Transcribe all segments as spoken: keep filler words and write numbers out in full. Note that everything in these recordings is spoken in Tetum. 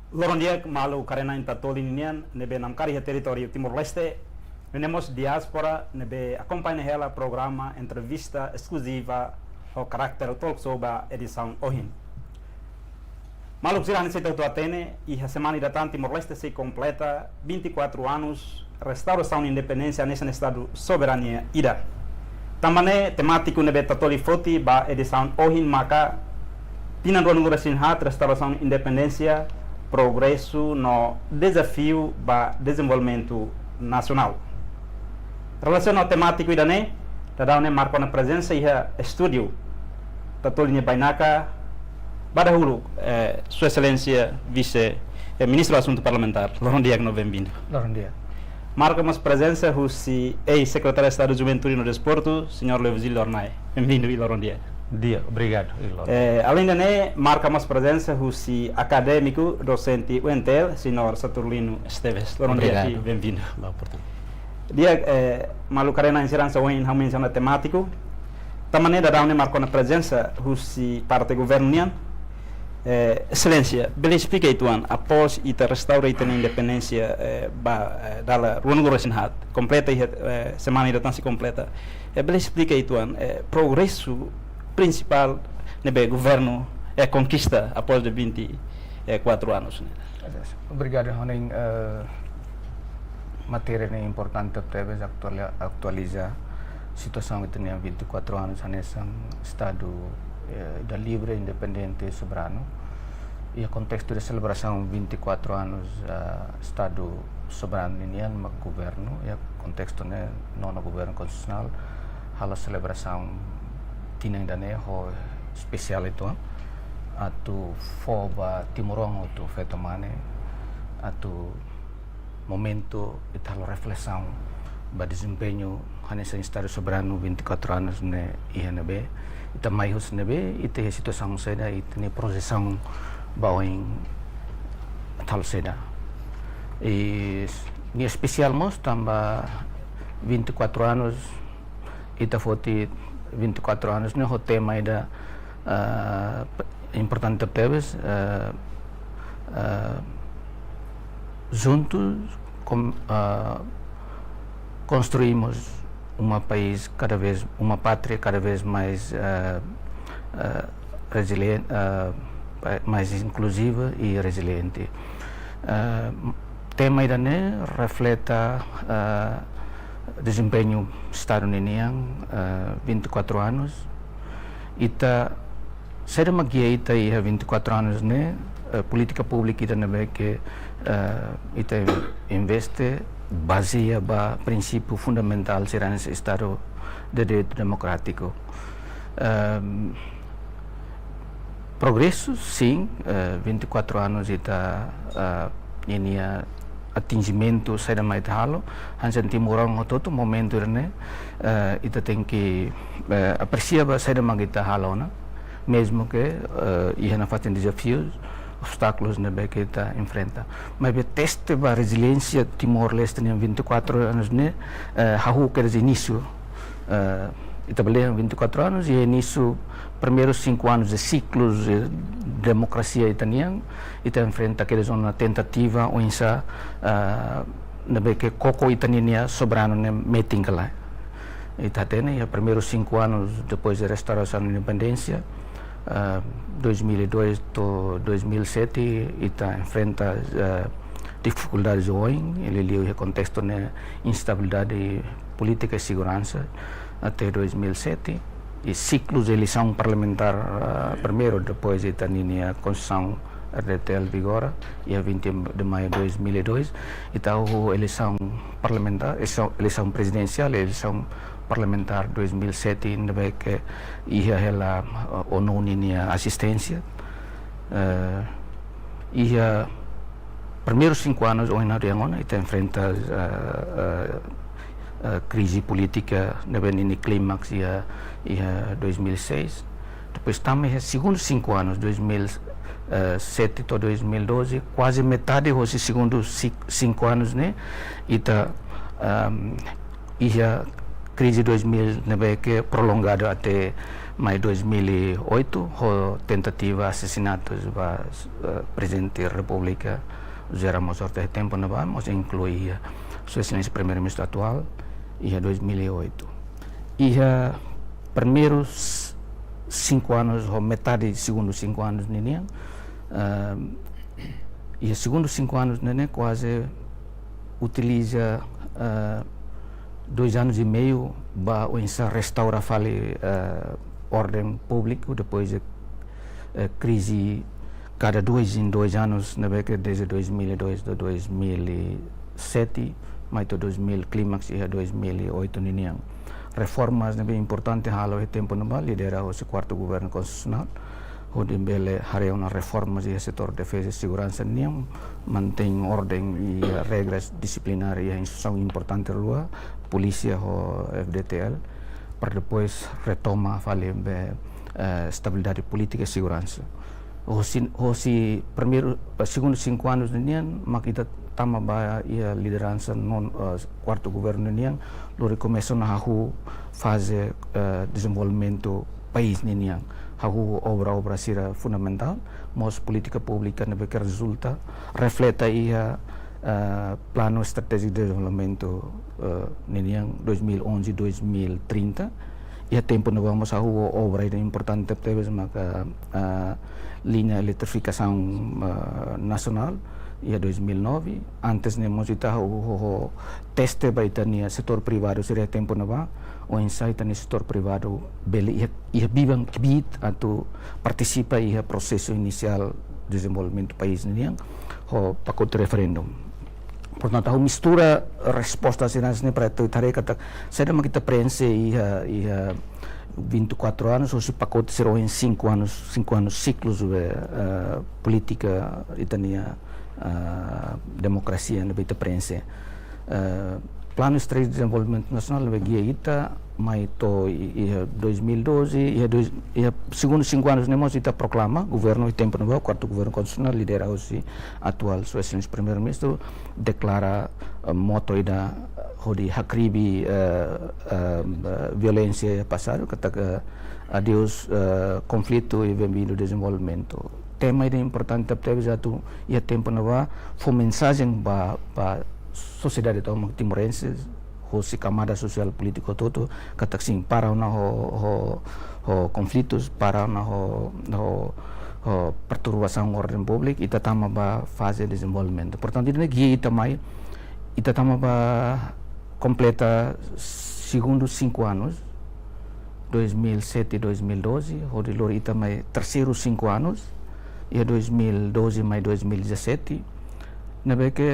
Loron di'ak maluk karena Intatoli ninian ne'ebé namkari iha territóriu Timor-Leste, nune'e mós diáspora ne'ebé akompaña hela programa entrevista eskluziva ho karáter talk show ba edisaun ohin. Maluk sira, hanesan ita hotu hatene, iha semana ida tan Timor-Leste sei kompleta vinte e quatro anos restaurasaun independénsia hanesan Estadu soberania ida. Tanba ne'e temátiku ne'ebé Intatoli foti ba edisaun ohin maka tinan ruanulu-resin-haat restaurasaun independénsia, progresu no dezafiu ba dezenvolvimentu nasionál. Relasiona ho temátiku ida-ne'e, daudaun ne'e marka ona prezensa iha estúdiu Intatoli nia bainaka ba dahuluk, eh, Sua Exelénsia Vise, eh, Ministru Asuntu Parlamentár. Loron di'ak no bem-vindo. Loron di'ak. Marka mós prezensa husi eis-Sekretáriu Estadu Juventude no Desportu, señór Leovizildo Hornai. Bem-vindo i loron di'ak. Di'ak, obrigadu, i loron. Eh, além de ne'e, marka mós prezensa husi akadémiku, dosente U N T L, señór Saturnino Esteves. Loron di'ak i, obrigadu, bem-vindo. Ba oportunidade. Di'ak, eh, maluk karena hanesan ohin ha'u mensiona temátiku. Tanba ne'e daudaun ne'e marka ona prezensa husi parte governu nian. Eh, Exelénsia, bele esplika uitoan, após ita restaura ita-nia independénsia, eh, ba, eh, dala ruanulu-resin-haat, kompleta iha, eh, semana ida tan sei kompleta. Eh, bele esplika uitoan, eh, progresu prinsipál ne'ebé governu, eh, konkista após de vinte e quatro anos ne'e? Obrigadu, Honing. Eh, matéria ne'e importante tebes, aktuali-, atualiza situasaun ita-nia vinte e quatro anos hanesan Estadu, eh, ida livre, independente, soberanu. Iha kontestu de selebrasaun vinte e quatro anos, eh, Estadu soberanu ninian mak governu, iha kontestu ne'e nonu governu konstitusionál halo selebrasaun tinan ida-ne'e ho espesiál uitoan, atu fó ba timoroan hotu feto mane, atu momentu ita halo reflesaun ba dezempeñu hanesan Estadu soberanu vinte e quatro anos ne'e iha ne'ebé, ita mai husi ne'ebé, ita iha situasaun saida, ita-nia projesaun ba oin ita halo saida. I ne'e espesiál mós tanba vinte e quatro anos, ita foti vinte e quatro anos ne'e ho tema ida, ah, importante tebes, ah, ah, juntos com-, ah, construímos uma país cada vez, uma pátria cada vez mais, ah, ah, resilien-, ah, mais inclusiva e resiliente. Ah, tema ida-ne'e refleta, ah, dezempeñu Estadu ninian, ah, vinte e quatro anos. Ita, saida mak guia ita iha vinte e quatro anos ne'e, eh, polítika públika ida ne'ebé ke, eh, ita investe bazeia ba prinsípiu fundamentál sira hanesan Estadu de Direitu Demokrátiku. Ehm, progresu, sin, eh, vinte e quatro anos ita, eh, ninia atinjimentu saida mak ita halo, hanesan timoroan hotu-hotu momentu ida-ne'e, eh, ita tenke, eh, apresia ba saida mak ita halo ona, mezmu ke, eh, iha nafatin dezafius, obstákulus ne'ebé ke ita enfrenta. Maibé teste ba reziliénsia Timor-Leste nian vinte e quatro anos ne'e, eh, hahú ke dezde inísiu, eh, ita bele vinte e quatro anos, iha inísiu primeiru cinco anos de siklus, eh, demokrasia ita-nian, ita enfrenta kedas ona tentativa oinsá, ah, ne'ebé ke koko ita-nia soberanu ne'e metin ka lae. Ita hatene iha primeiru cinco anos depois de restaurasaun independénsia, ah, dois mil e dois to'o dois mil e sete, ita enfrenta, ah, difikuldades oioin, liuliu iha kontestu ne'e instabilidade polítika i seguransa até dois mil e sete, i siklus eleisaun parlamentár, ah, primeiru, depois ita-nia Konstituisaun R D T L vigora, iha vinte de maio dois mil e dois, ita ho eleisaun parlamentár, eleisaun, eleisaun prezidensiál, eleisaun parlamentár dois mil e sete, ne'ebé ke iha hela, ah, ONU ninia asisténsia. Eh, iha primeiru cinco anos, ohin ha'u dehan ona, ita enfrenta, eh, eh, eh, krize polítika ne'ebé ninia klimaks iha, iha dois mil e seis. Depois tama iha segundu cinco anos, dois mil e sete to'o dois mil e doze, kuaze metade hosi segundu ci-, cinco anos ne'e, ita, ehm, iha krize dois mil ne'ebé ke prolongadu até Mai dois mil e oito, ho tentativa asesinatus ba, eh, Prezidente Repúblika José Ramos Horta iha tempu ne'ebá, mós inklui iha Sua Exelénsia Primeiru-Ministru atuál, iha dois mil e oito. Iha primeirus cinco anos, ho metade segundu cinco anos ninian, eh, iha segundu cinco anos ne'e kuaze utiliza, eh, dois anos e meio ba oinsá restaura fali, eh, orden públiku depois de, eh, krize kada dois em dois anos, ne'ebé ke desde dois mil e dois to'o dois mil e sete, mai to'o dois mil, klimaks iha dois mil e oito ninian. Reformas ne'ebé importante halo iha tempu ne'ebá, lidera hosi Kuartu Governu Konstitusionál, hodi bele haree ona reformas iha setór defeza i seguransa nian, mantein orden i regras disiplinár iha instituisaun importante rua, polísia ho F D T L, para depois retoma fali be, eh, estabilidade polítika i seguransa. Hosi, hosi primeiru, eh, segundu cinco anos nian, mak ita tama ba iha lideransa non, eh, Kuartu Governu nian, lori komesa ona hahú faze, eh, dezenvolvimentu país ninian. Hahú obra-obra sira fundamentál, mós polítika públika ne'ebé ke rezulta, refleta iha, eh, Planu Estratéjiku Dezenvolvimentu, eh, ninian dois mil e onze, dois mil e trinta. Iha tempu ne'ebá mós hahú obra ida importante tebes maka, eh, liña eletrifikasaun, eh, nasionál, iha dois mil e nove. Antes ne'e mós ita hahú, hahú teste ba ita-nia setór privadu sira iha tempu ne'ebá, oinsá ita-nia setór privadu bele iha, iha biban kbiit atu partisipa iha prosesu inisiál dezenvolvimentu país nian, ho pakote referendum. Portantu, ha'u mistura resposta sira-ne'e para atu haree katak saida mak ita prenxe iha, iha vinte e quatro anos, hosi pakote sira ohin cinco anos, cinco anos siklus be, eh, polítika ita-nia, eh, demokrasia ne'ebé ita prenxe. Eh, Planu Estratéjiku Dezenvolvimentu Nasionál ne'ebé gia ita mai to'o i-, iha dois mil e doze, iha dois, iha segundu cinco anos ne'e mós ita proklama governu iha tempu ne'ebá, Kuartu Governu Konstitusionál lidera hosi atuál Sua Exelénsia Primeiru-Ministru, deklara, eh, moto ida hodi hakribi, eh, eh, violénsia pasadu, katak adeus, eh, konflitu i benvindu dezenvolvimentu. Tema ida importante tebes atu iha tempu ne'ebá fó mensajen ba, ba sosiedade tomak timorenses, hosi kamada sosiál polítiku hotu-hotu, katak sin, para ona ho, ho, ho konflitus, para ona ho, ho, ho perturbasaun orden públiku, ita tama ba faze dezenvolvimentu. Portantu, ida-ne'e gia ita mai, ita tama ba kompleta segundu cinco anos, dois mil e sete, dois mil e doze, hodi lori ita mai terseiru cinco anos, iha dois mil e doze mai dois mil e dezassete, ne'ebé ke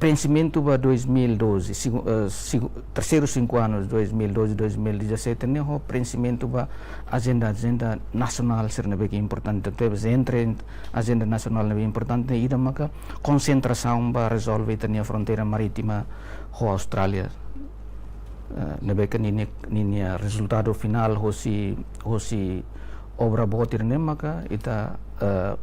prenximentu ba dois mil e doze, segu-, eh, segu-, terseiru cinco anos, dois mil e doze, dois mil e dezassete, ne'e ho prenximentu ba ajenda, ajenda nasionál sira ne'ebé ke importante tebes, entre ajenda nasionál ne'ebé importante, ida maka konsentrasaun ba rezolve ita-nia fronteira marítima ho Austrália. Eh, ne'ebé ke ninia, ninia rezultadu finál hosi, hosi obra boot ida-ne'e maka ita, eh,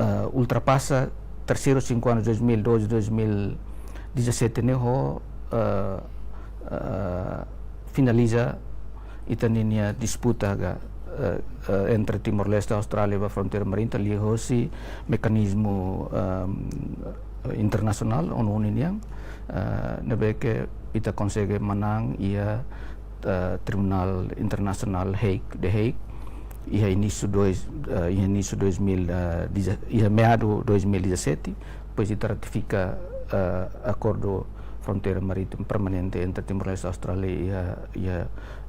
eh, ultrapasa terseiru cinco anos, dois mil e doze, dois mil e dezassete ne'e ho, eh, eh, finaliza ita-ninia disputa ka, eh, eh, entre Timor-Leste, Austrália, ba fronteira marítima, liuhosi mekanizmu, ehm, internasionál, ONU nian, eh, ne'ebé ke ita konsege manán iha, eh, Tribunál Internasionál Hague, The Hague, iha inísiu dois, eh, iha inísiu dois mil, eh, deze-, iha meadu dois mil e dezassete, depois ita ratifika, eh, akordu fronteira marítima permanente entre Timor-Leste e Austrália iha, iha,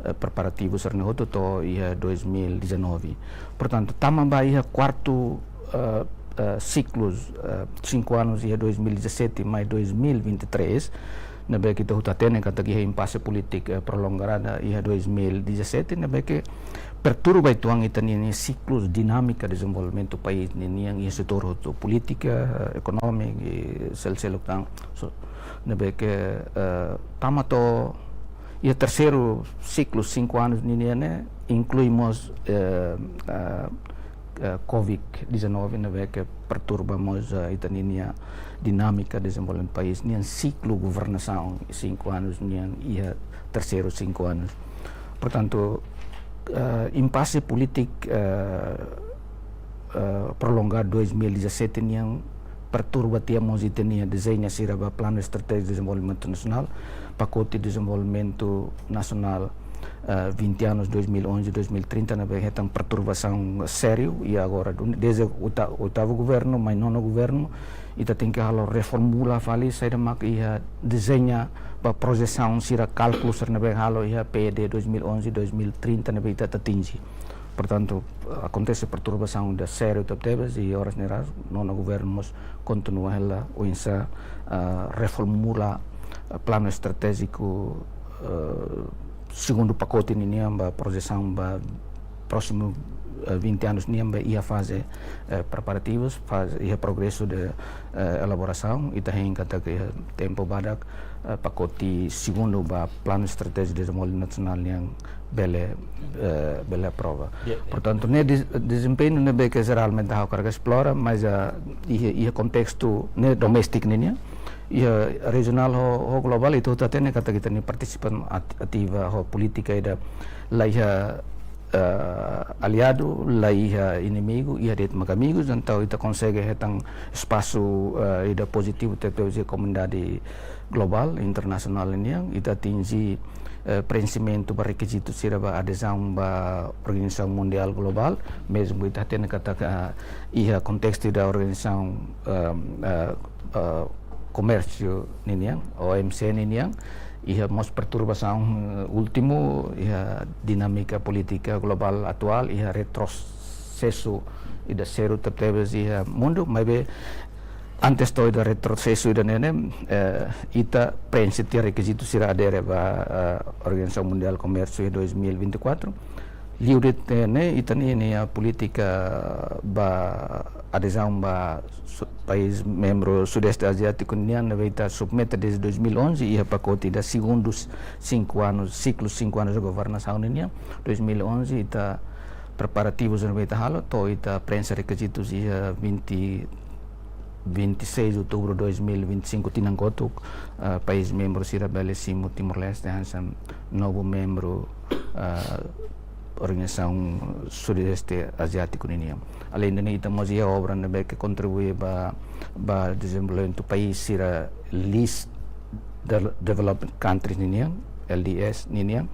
eh, preparativu sira-ne'e hotu to'o iha dois mil e dezanove. Portantu, tama ba iha kuartu, eh, eh, siklus, eh, cinco anos iha dois mil e dezassete mai dois mil e vinte e três, ne'ebé ke ita hotu hatene katak iha impase polítika, eh, prolongada iha dois mil e dezassete, ne'ebé ke perturba uitoan ita-nia, nia siklus dinámika dezenvolvimentu país ninian iha setór hotu, polítika, eh, ekonómika, i sel-seluk tan. So, ne'ebé ke, eh, tama to'o iha terseiru siklus cinco anos ninian ne'e, inklui mós, eh, eh, eh, covid dezanove ne'ebé ke perturba mós, eh, ita-ninia dinámika dezenvolvimentu país nian, siklu governasaun cinco anos nian iha terseiru cinco anos. Portantu, eh, impase polítika, eh, eh, prolongadu dois mil e dezassete nian perturba tiha mós ita-nia dezeña sira ba Planu Estratéjiku Dezenvolvimentu Nasionál, Pakote Dezenvolvimentu Nasionál, eh, vinte anos, dois mil e onze, dois mil e trinta, ne'ebé hetan perturbasaun sériu, i agora, dun-, desde oita-, oitavu governu, mai nonu governu, ita tenke halo reformula fali, saida mak iha dezeña ba projesaun sira, kálkulu sira ne'ebé halo iha P E D dois mil e onze, dois mil e trinta ne'ebé ita atinje. Portantu, akontese perturbasaun ida sériu tebetebes, i oras ne'e ras, nonu governu mós kontinua hela oinsá, ah, reformula, ah, planu estratéjiku, eh, segundu pakote ninian ba projesaun ba próximu, eh, vinte anos nian ba iha faze, eh, preparativus, faze iha progresu de, eh, elaborasaun, ita hein katak iha tempu badak, eh, pakote segundu ba Planu Estratéjiku Dezenvolvimentu Nasionál nian bele, eh, bele aprova. Ya, ya. Portantu, ne'e dez-, dezempeñu ne'ebé ke jeralmente ha'u hakarak esplora, mas, ah, iha, iha kontestu ne'e doméstiku ninian, iha rejionál ho, ho globál, ita hotu hatene katak ita-nia partisipasaun at-, ativa ho polítika ida la iha, eh, aliadu, la iha inimigu, iha de'it mak amigus, entaun ita konsege hetan espasu, eh, ida pozitivu tebetebes iha komunidade globál, internasionál nian, ita atinje, eh, preenximentu ba rekizitu sira ba adezaun ba Organizasaun Mundiál Globál, mezmu ita hatene katak iha kontestu da Organizasaun, eh, eh, eh, Komérsiu ninian, O M C ninian, iha mós perturbasaun, eh, últimu, iha dinámika polítika globál atuál, iha retrosesu ida sériu tebetebes iha mundu, maibé antes to'o ida retrosesu ida-ne'e ne'e, eh, ita preenxe tiha rekizitu sira adere ba, eh, Organizasaun Mundiál Komérsiu iha dois mil e vinte e quatro. Liu de'it ne'e, ita-nia, nia polítika ba adezaun ba su-, país membru Sudeste Aziátiku nian ne'ebé ita submete desde dois mil e onze, iha pakote ida segundu cinco anos, ciclo cinco anos de governação nian. Dois mil e onze ita preparativus ne'ebé ita halo, to'o ita preenxe rekizitus iha vinte, vinte e seis de outubro de dois mil e vinte e cinco, tinan kotuk, ah, país membru sira bele simu Timor-Leste hanesan novu membru, ah, Organizasaun Sudeste Aziátiku ninian. Além de ne'e, ita mós iha obra ne'ebé ke kontribui ba, ba dezenvolvimentu país sira least de-, developed countries ninian, L D Cs ninian,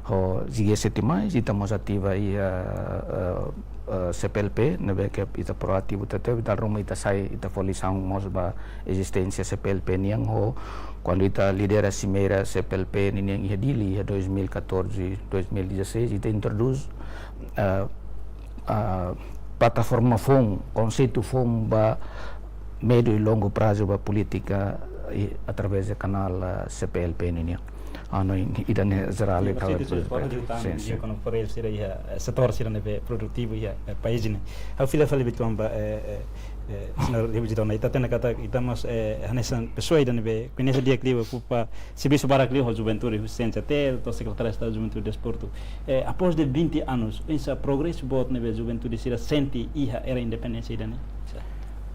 ho G sete mais, ita mós ativa iha, eh, eh, C P L P, ne'ebé ke ita proativu tebetebes, dala ruma ita sai, ita fó lisaun mós ba ezisténsia C P L P nian, ho kuandu ita lidera simeira C P L P ninian iha Dili, iha dois mil e catorze, dois mil e dezasseis, ita introdús, eh, ah, plataforma foun, konseitu foun ba médiu i longu prazu ba polítika i através de kanál, ah, C P L P ninian. Ha'u hanoin ida-ne'e jerál. Sin, ita mas halo itu sudah pode jutaan. Sin, sin. Dia kono forel sira iha, eh, setór sira ne'ebé produtivu iha, eh, país ne'e. Ha'u fila fali uitoan ba, eh, eh, eh, señór Liu Jidona, ita hatene katak ita mós, eh, hanesan pesoa ida ne'ebé koñese di'ak liu, okupa servisu barak liu ho juventude, husi C N C T L, to'o Sekretaria Estadu Juventude i Desportu. Eh, após de vinte anos, pensa progresu boot ne'ebé juventude sira sente iha era independénsia ida-ne'e?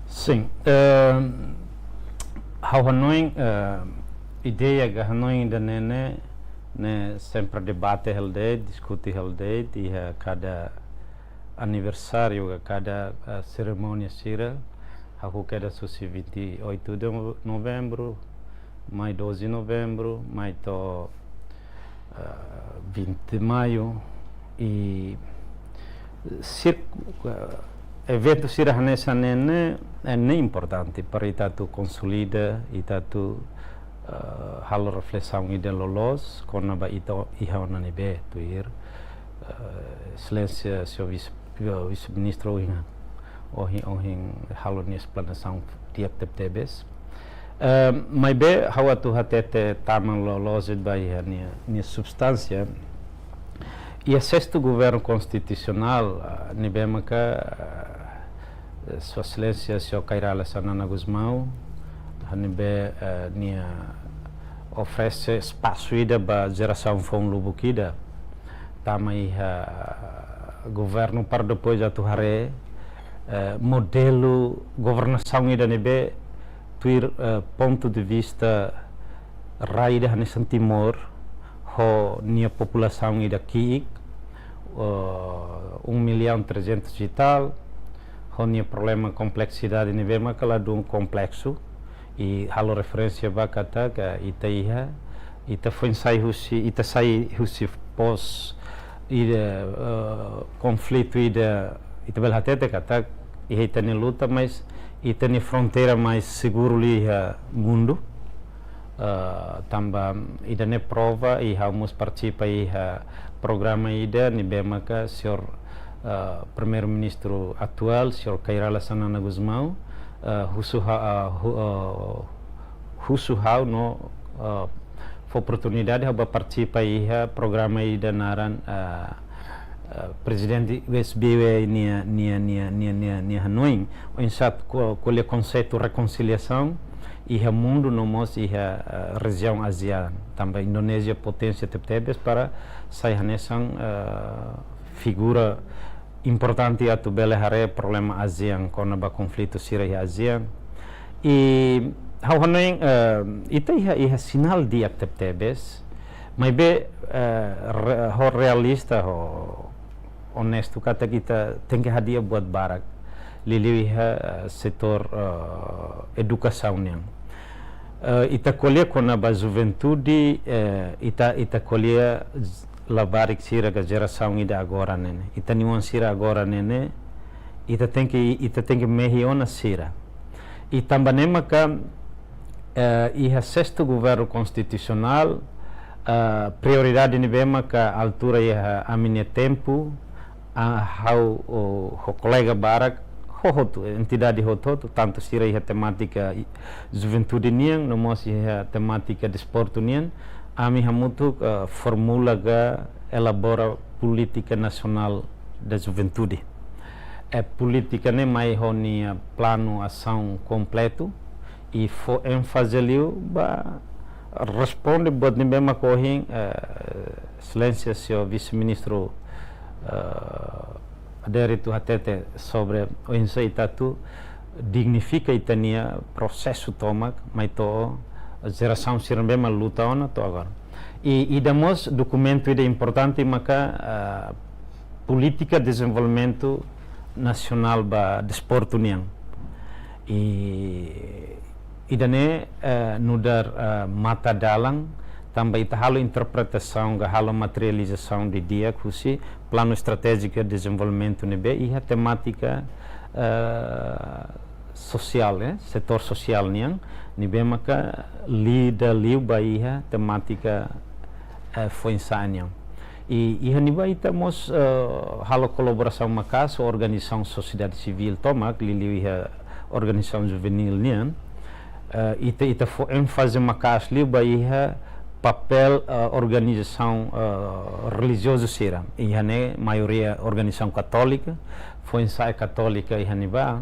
Sin, eh, ha'u hanoin, eh, ideia ka hanoin ida-ne'e ne'e, ne'e sempre debate hela de'it, diskute hela de'it, iha kada aniversáriu ka kada, eh, serimónia sira, ha'u kedas husi vinte e oito de novembro, mai doze novembro, mai to'o, eh, vinte de maio, i sir-, eh, eventu sira hanesan ne'e ne'e, eh, ne'e importante para ita atu konsolida, ita atu, eh, halo reflesaun ida loloos kona-ba ita iha ona ne'ebé tuir, eh, Exelénsia, señór Vise, Vise-Ministru ohin, ohin, ohin halo nia esplanasaun di'ak tebetebes. Eh, maibé ha'u atu hatete tama loloos de'it ba iha nia, nia substánsia. Iha sestu governu konstitusionál, eh, ne'ebé maka, eh, Sua Exelénsia señór Kay Rala Xanana Gusmão, ne'ebé, eh, nia oferese espasu ida ba jerasaun foun lubuk ida tama iha governu para depois atu haree, eh, modelu governasaun ida ne'ebé tuir, eh, pontu de vista rai ida hanesan Timor, ho nia populasaun ida ki'ik, eh, um milhão trezentos e tal, ho nia problema, kompleksidade ne'ebé maka ladún kompleksu, i halo referénsia ba katak ita iha, ita foin sai husi, ita sai husi pós ida, eh, konflitu ida, ita bele hatete katak iha ita-nia luta, mas ita-nia fronteira mais seguru liu iha mundu. Eh, tanba ida-ne'e prova, i ha'u mós partisipa iha programa ida ne'ebé maka señór, eh, Primeiru-Ministru atuál, señór Kay Rala Xanana Gusmão, eh, husu ha-, eh, hu-, eh, husu ha'u no, eh, fó oportunidade ha'u ba partisipa iha programa ida naran, eh, eh, Prezidente U S B W nia, nia, nia, nia, nia, nia hanoin, oinsá ko-, ko'alia konseitu rekonsiliasaun iha mundu no mós iha, eh, rejiaun ASEAN. Tanba Indonézia poténsia tebetebes para sai hanesan, eh, figura importante atu bele haree problema ASEAN, kona-ba konflitu sira iha ASEAN. I ha'u hanoin, eh, ita iha, iha sinál di'ak tebetebes, maibé, eh, re-, ho realista, ho onestu katak ita tenke hadi'a buat barak, liuliu iha, eh, setór, eh, edukasaun nian. Eh, ita ko'alia kona-ba juventude, eh, ita, ita ko'alia j-, labarik sira ka jerasaun ida agora ne'e ne'e. Ita-nia oan sira agora ne'e ne'e, ita tenke, ita tenke mehi ona sira. I tanba ne'e maka, eh, iha sestu governu konstitusionál, eh, prioridade ne'ebé maka altura iha ami-nia tempu, ah, ha'u, o, ho kolega barak, ho hotu, entidade hotu-hotu, tantu sira iha temátika i-, juventude nian, no mós iha temátika desportu nian, ami hamutuk, eh, formula ka elabora polítika nasionál da juventude. I polítika ne'e mai ho nia planu asaun kompletu, i fó énfaze liu ba responde buat ne'ebé maka ohin, eh, Exelénsia señór Vise-Ministru, eh, Adérito hatete sobre oinsá ita atu dignifika ita-nia prosesu tomak, mai to'o jerasaun sira ne'ebé mak luta ona to'o agora. I, ida mós dokumentu ida importante maka, eh, polítika dezenvolvimentu nasionál ba desportu nian. I ida-ne'e, eh, nu'udar, eh, matadalan, tanba ita halo interpretasaun ka halo materializasaun didi'ak husi planu estratéjiku dezenvolvimentu ne'ebé iha temátika, eh, sosiál, eh, setór sosiál nian, ne'ebé maka lida liu ba iha temátika, eh, foin-sa'e nian. I iha ne'ebá ita mós, eh, halo kolaborasaun maka'as ho organizasaun sosiedade sivíl tomak, liuliu iha organizasaun juvenil nian. Eh, ita, ita fó énfaze maka'as liu ba iha papél, eh, organizasaun, eh, relijiozu sira. Iha ne'e maioria organizasaun katólika, foin-sa'e katólika iha ne'ebá,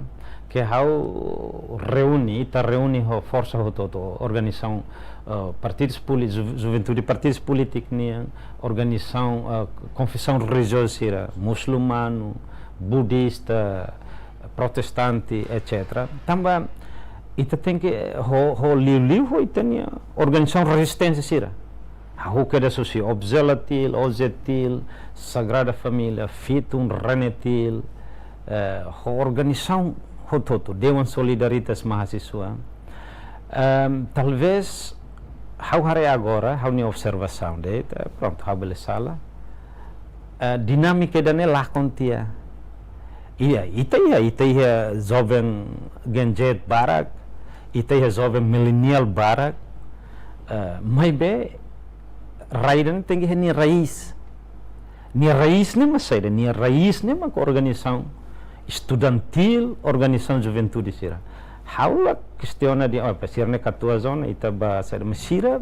ke ha'u reúne, ita reúne ho forsa hotu-hotu, organizasaun, eh, partidus polí-, ju-, juventude partidus polítiku nian, organizasaun, eh, konfesaun relijiozu sira, musulmanu, budista, protestante, et cetera. Tanba ita tenke ho, ho liuliu ho ita-nia organizasaun rezisténsia sira. Ha'u kedas husi Obzelatil, OJETIL, Sagrada Família, FITUN, RENETIL, eh, ho organizasaun hotu-hotu, Dewan Solidaritas Mahasiswa. Ehm, talvés ha'u haree agora, ha'u-nia observasaun de'it, eh, prontu, ha'u bele sala. Eh, dinámika ida-ne'e lakon tiha. Iha, ita iha, ita iha joven Gen Z barak, ita iha joven milenial barak, eh, maibé rai ida-ne'e tenke iha nia raís. Nia raís ne'e mak saida, nia raís ne'e mak organizasaun estudantil, organizasaun juventude sira. Ha'u la kestiona dehan, oh, sira-ne'e katuas ona, ita bá saida, mas sira,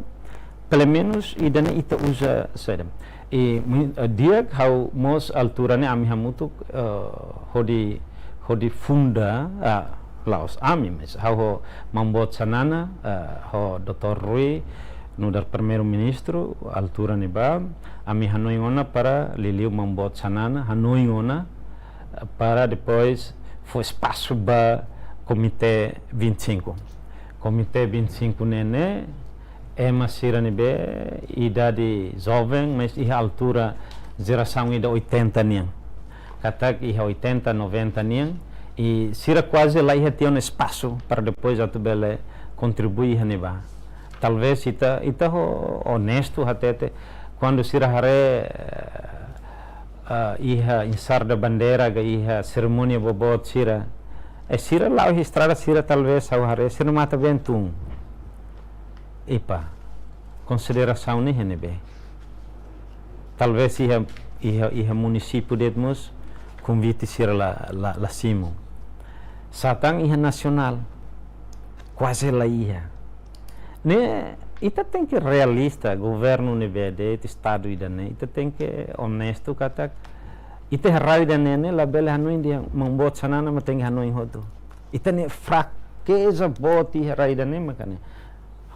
pelumenus, ida-ne'e ita uza saida. I, mi-, eh, di'ak ha'u mós altura ne'e ami hamutuk, eh, hodi, hodi funda, ah, la'ós ami, mas ha'u ho Maun Boot Xanana, eh, ho doutór Rui, nu'udar Primeiru-Ministru, altura ne'ebá, ami hanoin ona para liuliu Maun Boot Xanana, hanoin ona, eh, para depois fó espasu ba Komité vinte e cinco. Komité vinte e cinco ne'e ne'e, ema sira ne'ebé idade joven, mas iha altura jerasaun ida oitenta nian. Katak iha oitenta, noventa nian, i sira kuaze la iha tiha ona espasu para depois atu bele kontribui iha ne'ebá. Talvez ita, ita ho onestu hatete, kuandu sira haree, eh, eh, iha ensarda bandeira ka iha serimónia boboot sira, eh, sira la'o iha estrada sira, talvez ha'u haree sira matan-been tun. Epá, konsiderasaun ne'e iha ne'ebé? Talvez iha, iha, iha munisípiu de'it mós konvite sira la, la, la simu. Sá tan iha nasionál, kuaze la iha. Ne'e, ita tenke realista, governu ne'ebé de'it, estadu ida-ne'e, ita tenke onestu katak ita iha rai ida-ne'e ne'e labele hanoin dehan maun boot Xanana mak tenke hanoin hotu. Ita-nia frakeza boot iha rai ida-ne'e maka ne'e.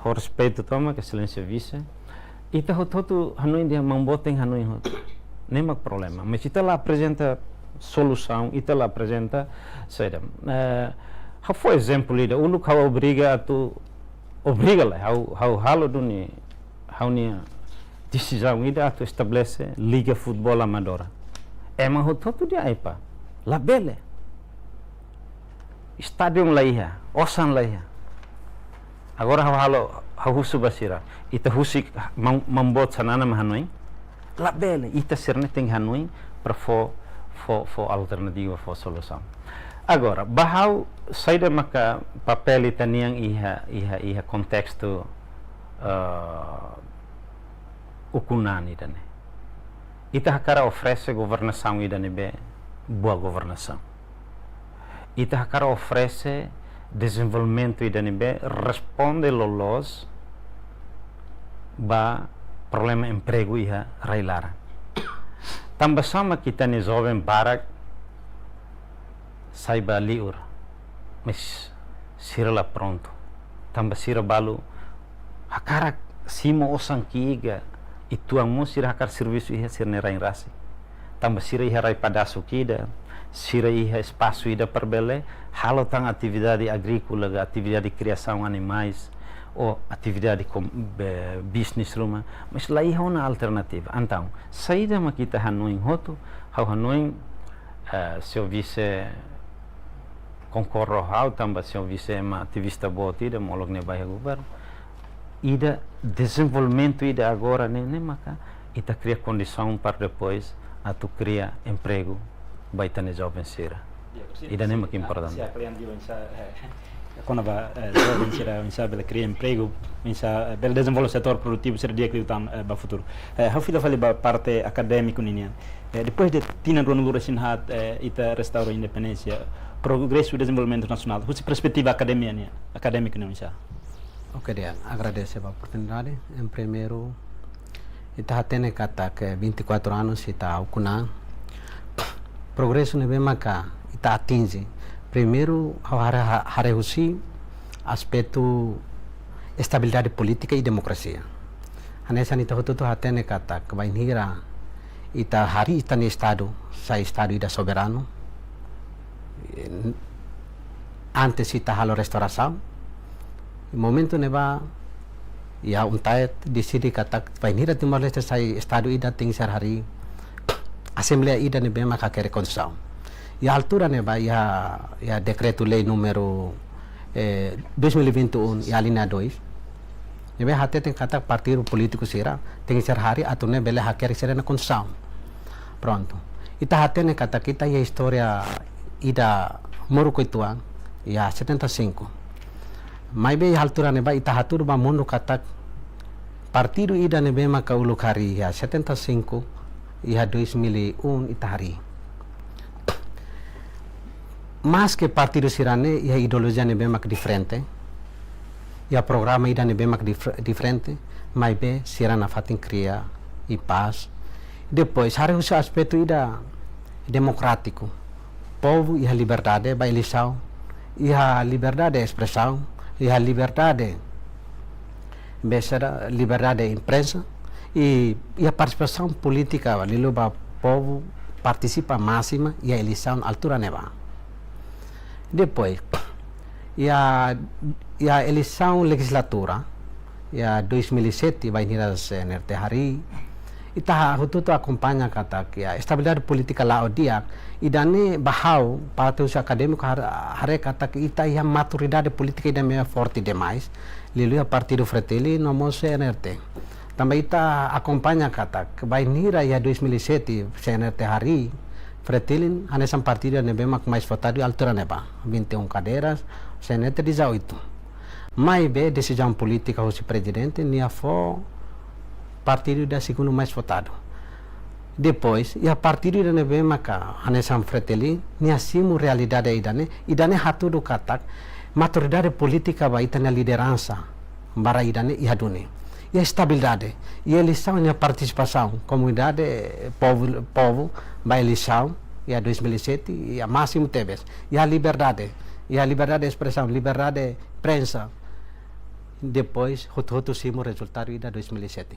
Ho respeitu tomak, Exelénsia Vise. Ita hotu-hotu hanoin dehan maun boot tenke hanoin hotu. Ne'e mak problema. Mas ita la aprezenta solusaun, ita la aprezenta saida. Eh, ha'u fó ezemplu ida, uluk ha'u obriga atu, obriga lae, ha'u, ha'u halo duni, ha'u-nia desizaun ida atu estabelese liga futeból amadora. Ema hotu-hotu dehan epá, labele. Estádiu la iha, osan la iha. Agora ha'u halo, ha'u husu ba sira. Ita husik maun, maun boot Xanana mak hanoin. Labele, ita sira-ne'e tenke hanoin para fó, fó, fó alternativa, fó solusaun. Agora, ba ha'u saida maka papél ita-nian iha, iha, iha kontestu, eh, ukun-an ida-ne'e. Ita hakarak oferese governasaun ida ne'ebé boa governasaun. Ita hakarak oferese dezenvolvimentu ida ne'ebé responde loloos ba problema empregu iha rai-laran. Tanba sá mak ita-nia joven barak sai ba liur, mas sira la prontu. Tanba sira balu hakarak simu osan ki'ik ka, uitoan mós sira hakarak servisu iha sira-nia rain rasik. Tanba sira iha rai padasuk ida, sira iha espasu ida para bele halo tan atividade agríkola ka, atividade kriasaun animais, ou atividade kom-, be-, bisnis ruma, mas la iha ona alternativa. Entaun, saida mak ita hanoin hotu, ha'u hanoin, eh, señór Vise konkorda ho ha'u, tanba señór Vise ema ativista boot ida, molok ne'e ba iha governu. Ida dezenvolvimentu ida agora ne'e, ne'e maka ita kria kondisaun para depois atu kria empregu ba ita-nia joven sira. Ya, presiza, ida-ne'e mak importante. Presiza kalian di oinsá, eh, kona-ba, eh, joven sira oinsá bele kria empregu, oinsá, eh, bele dezenvolve setór produtivu sira di'ak liután, eh, ba futuru. Eh, ha'u fila fali ba parte akadémiku ninian. Eh, depois de tinan ruanulu-resin-haat, eh, ita restaura independénsia, progresu dezenvolvimentu nasionál, husi perspetiva akademia nian, akadémiku nian oinsá? Oke, di'ak, agradese ba oportunidade. Em primeiru, ita hatene katak vinte e quatro anos ita ukun-an. Progresu ne'ebé maka ita atinje. Primeiru, ha'u haree, haree husi aspetu estabilidade polítika i demokrasia. Hanesan ita hotu-hotu hatene katak bainhira ita harii ita-nia estadu sai estadu ida soberanu, eh, antes ita halo restaurasaun, momentu ne'ebá iha UNTAET deside katak bainhira Timor-Leste sai estadu ida tenke ser harii asembleia ida ne'ebé maka hakerek konstituisaun. Iha altura ne'ebá iha, iha dekretu-lei númeru, eh, dois mil e vinte e um, iha alínea dois, ne'ebé hateten katak partidu polítiku sira tenke ser harii atu nune'e bele hakerek sira-nia konstituisaun. Prontu. Ita hatene katak ita iha istória ida moruk uitoan, iha setenta e cinco. Maibé iha altura ne'ebá ita hatudu ba mundu katak partidu ida ne'ebé maka uluk harii iha setenta e cinco, iha dois mil e um ita harii. Maske partidu sira-ne'e iha ideolojia ne'ebé mak diferente, iha programa ida ne'ebé mak dif-, diferente, maibé sira nafatin kria i pás. Depois, haree husi aspetu ida demokrátiku. Povu iha liberdade ba eleisaun, iha liberdade espresaun, iha liberdade be saida, liberdade imprensa, i iha partisipasaun polítika, liuliu ba povu partisipa másima iha eleisaun altura ne'ebá. Depois, iha, iha eleisaun lejizlatura, iha dois mil e sete, bainhira CNRT harii, Ita hotu-hotu akompaña katak, ya, estabilidade polítika la'o di'ak, ida-ne'e ba ha'u, parte husi akadémiku har-, haree katak ita iha maturidade polítika ida-ne'ebé forte demais, liuliu iha partidu Fretilin no mós C N R T. Tanba ita akompaña katak, bainhira iha dois mil e sete, C N R T harii, Fretilin hanesan partidu ne'ebé mak mais votadu iha altura ne'ebá, vinte e um cadeiras, C N R T dezoito. Maibé desizaun polítika husi prezidente, nia fó partidu ida segundu mais votadu. Depois, iha partidu ida ne'ebé maka hanesan Fretilin, nia simu realidade ida-ne'e, ida-ne'e hatudu katak, maturidade polítika ba ita-nia lideransa, barak ida-ne'e iha duni. Iha estabilidade, iha eleisaun, iha partisipasaun, komunidade, povu, povu, ba eleisaun, iha dois mil e sete, iha másimu tebes, iha liberdade, iha liberdade de espresaun, liberdade prensa. Depois, hotu-hotu simu rezultadu ida dois mil e sete.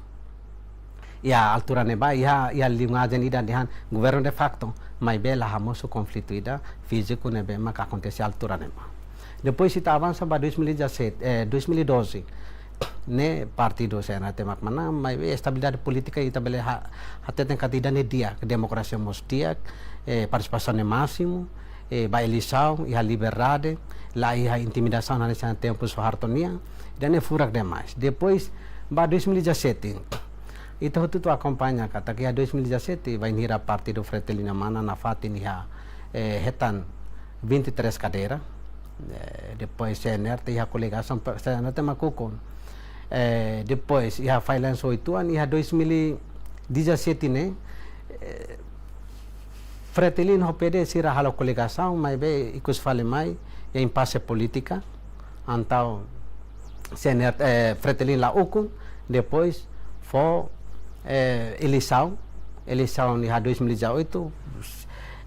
Iha altura ne'ebá, iha, iha linguajen ida dehan governu de facto, maibé la hamosu konflitu ida fíziku ne'ebé maka akontese altura ne'ebá. Depois ita avansa ba dois mil e dezassete, eh, dois mil e doze, ne'e partidu C N R T mak manán, maibé estabilidade polítika ita bele ha-, hateten katak ida-ne'e di'ak, demokrasia mós di'ak, eh, partisipasaun ne'e másimu, eh, ba eleisaun, iha liberdade, la iha intimidasaun hanesan tempu Suharto nian, ida-ne'e furak demais. Depois, ba dois mil e dezassete, ita hotu-hotu akompaña katak iha dois mil e dezassete, bainhira partidu Fretilin nia manán nafatin iha, eh, hetan vinte e três cadeira, eh, depois C N R T iha koligasaun, C N R T mak ukun. Eh, depois, iha failansu oituan, iha dois mil e dezassete ne'e, eh, Fretilin ho P D sira halo koligasaun, maibé ikus fali mai, iha impase polítika, entaun C N R, eh, Fretilin la ukun, depois fó, eh, eleisaun, eleisaun iha dois mil e dezoito,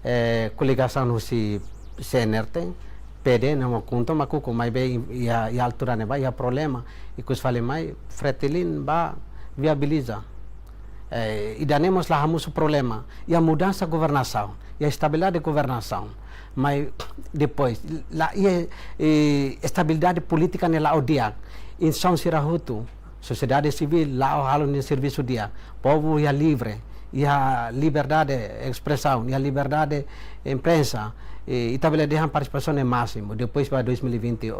eh, koligasaun husi C N R T, P D no mós KHUNTO mak ukun, maibé iha, iha altura ne'ebá iha problema, ikus fali mai, Fretilin bá viabiliza. Eh, ida-ne'e mós la hamosu problema. Iha mudansa governasaun, iha estabilidade governasaun. Maibé depois, la iha, eh, estabilidade polítika ne'e la'o di'ak. Instituisaun sira hotu, sosiedade sivíl la'o halo nia servisu di'ak. Povu iha livre, iha liberdade espresaun, iha liberdade imprensa. Eh, ita bele dehan partisipasaun ne'e másimu. Depois ba dois mil e vinte,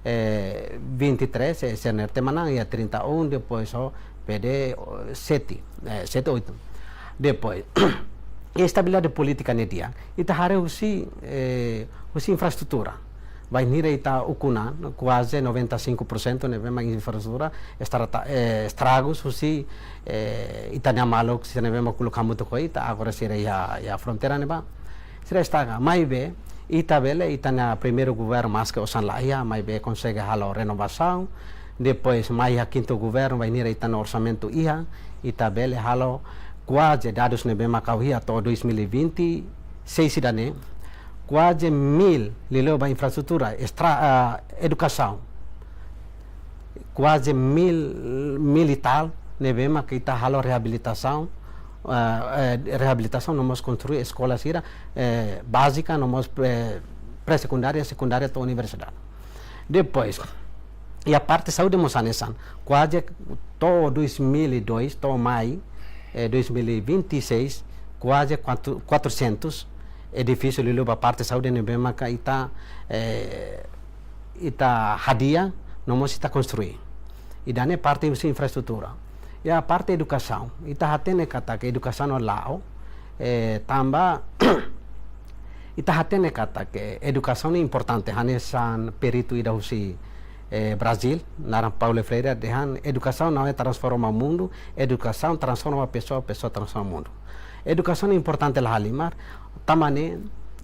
eh, vinte e três, eh, C N R T manán iha trinta e um, depois ho P D, oh, sete, eh, sete, oito. Depois, estabilidade polítika ne'e di'ak, ita haree husi, eh, husi infraestrutura. Bainhira ita ukun an, kuaze noventa e cinco por cento ne'ebé mak infraestrutura, estrata-, eh, estragus husi, eh, ita-nia maluk sira ne'ebé mak uluk hamutuk ho ita, agora sira iha, iha fronteira ne'ebá. Sira estraga, maibé, ita bele, ita-nia primeiru governu maski osan la iha, maibé konsege halo renovasaun. Depois, mai iha kintu governu, bainhira ita-nia orsamentu iha, ita bele halo kuaze dadus ne'ebé mak ha'u iha to'o dois mil e vinte e seis ida-ne'e, kuaze mil, liuliu ba infraestrutura, estra-, ah, edukasaun. Kuaze mil, mil e tal, ne'ebé mak ita halo reabilitasaun, eh, eh, reabilitasaun no mós konstrui eskola sira, eh, bázika no mós, eh, pré-sekundária, sekundária to'o universidade. Depois, iha parte saúde mós hanesan, kuaze to'o dois mil e dois, to'o mai, eh, dois mil e vinte e seis, kuaze quatro, quatrocentos edifísiu liuliu ba parte saúde ne'ebé maka ita, eh, ita hadi'a, no mós ita konstrui. Ida-ne'e parte husi infraestrutura. Iha parte edukasaun, ita hatene katak edukasaun la'o, eh, tanba, ita hatene katak edukasaun ne'e importante, hanesan peritu ida husi, eh, Brazil, naran Paulo Freire, dehan edukasaun não é transforma o mundo, edukasaun transforma a pessoa, pessoa transforma o mundo. Edukasaun ne'e importante la halimar, tanba ne'e,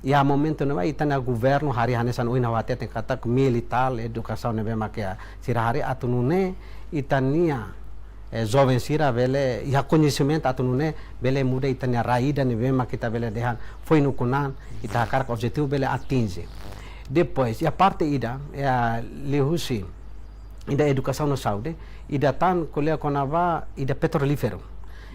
iha momentu ne'ebá, ita-nia governu harii hanesan ohin ha'u hateten katak mil e tal, edukasaun ne'ebé mak iha sira harii atu nune'e, ita-nia, eh, joven sira bele, iha koñesimentu atu nune'e, bele muda ita-nia rai ida ne'ebé mak ita bele dehan, foin ukun an, ita hakarak objetivu bele atinje. Depois, iha parte ida, iha liuhusi, ida edukasaun no saúde, ida tan ko'alia kona-ba ida petrolíferu.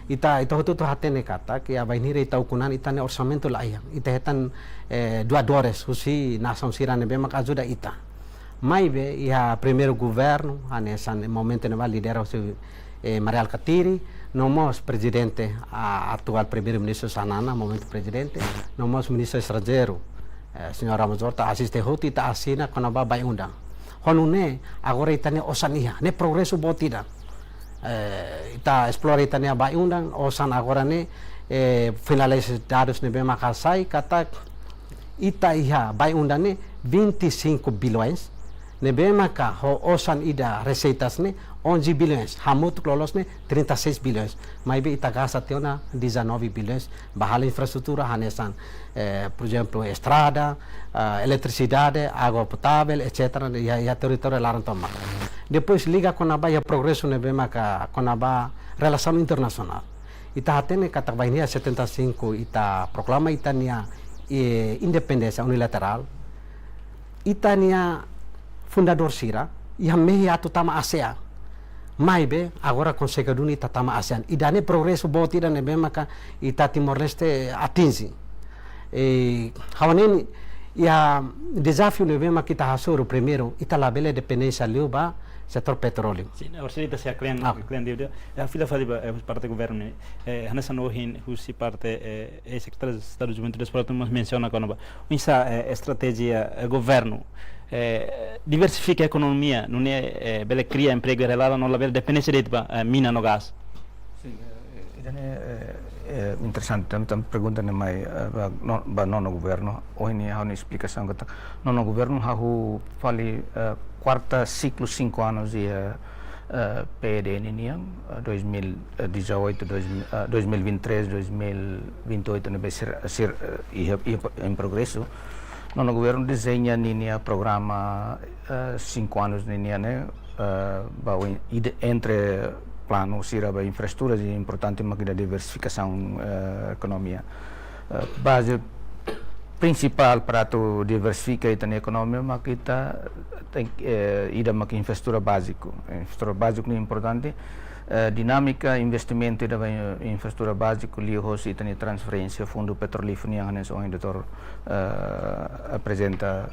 Ita, ita hotu-hotu hatene katak, iha bainhira ita ukun an ita-nia orsamentu la iha. Ita hetan, eh, doadores, husi nasaun sira ne'ebé mak ajuda ita. Maibé, iha primeiru governu, hanesan momentu ne'ebá lidera husi, eh, Mari Alkatiri, No mós prezidente, a, atuál Primeiru-Ministru Xanana, momentu prezidente, no mós Ministru Estranjeiru, eh, señór Ramos Horta, asiste hotu ita asina kona-ba baiundan. Ho nune'e, agora ita-nia osan iha, ne'e progresu boot ida. Eh, ita esplora ita-nia baiundan, osan agora ne'e, eh, finalidade dadus ne'ebé maka sai, katak ita iha baiundan ne'e vinte e cinco bilhões, ne'ebé maka ho osan ida reseitas ne'e onze bilhões, hamutuk loloos ne'e trinta e seis bilhões. Maibé ita gasta tiha ona dezanove bilhões ba halo infraestrutura hanesan, eh, por ezemplu, estrada, ah, eletrisidade, água potável, etcétera, iha, iha territóriu laran tomak. Depois liga kona-ba iha progresu ne'ebé maka kona-ba relasaun internasionál. Ita hatene katak bainhira setenta e cinco ita proklama ita-nia, eh, independénsia unilaterál. Ita-nia fundadór sira iha mehi atu tama ASEAN. Maibé agora konsege duni ita tama ASEAN. Ida-ne'e progresu boot ida ne'ebé maka ita Timor-Leste atinje. Eh, ha'u hanoin iha dezafiu ne'ebé maka ita hasoru, primeiru, ita labele dependénsia liu ba setór petróleu. Sin, agora se ita sei kle'an, ah, kle'an di'ak, di'ak. Eh, fila fali ba, eh, parte governu, eh, hanesan ohin husi parte, eh, eh, Sekretáriu Estadu Juventude e Desportu mós mensiona kona-ba oinsá, eh, estratéjia, eh, governu, eh, diversifika ekonomia, nune'e, eh, bele kria empregu iha rai-laran no labele dependénsia de'it ba, eh, mina no gás. Sin, eh, eh, ida-ne'e, eh, eh, interesante, tanba, tanba pergunta ne'e mai, eh, ba no-, ba nonu governu. Ohin ne'e ha'u-nia esplikasaun katak nonu governu hahú fali, eh, kuarta siklu cinco anos iha, eh, P E D ninian, eh, dois mil e dezoito, dois mil, eh, dois mil e vinte e três, dois mil e vinte e oito ne'ebé sira, sira, eh, iha, iha em progresu. Nonu governu dezeña ninia programa, eh, cinco anos ninian ne'e, eh, ba oin, ida entre planu sira ba infraestrutura importante mak ita diversifikasaun, eh, ekonomia. Eh, baze prinsipál para atu diversifika ita-nia ekonomia mak ita tenke, eh, ida mak infraestrutura báziku. Infraestrutura báziku ne'e importante, eh, dinámika investimentu ida ba in-, infraestrutura báziku liuhosi ita-nia transferénsia fundu petrolíferu nian hanesan ohin doutór, eh, aprezenta,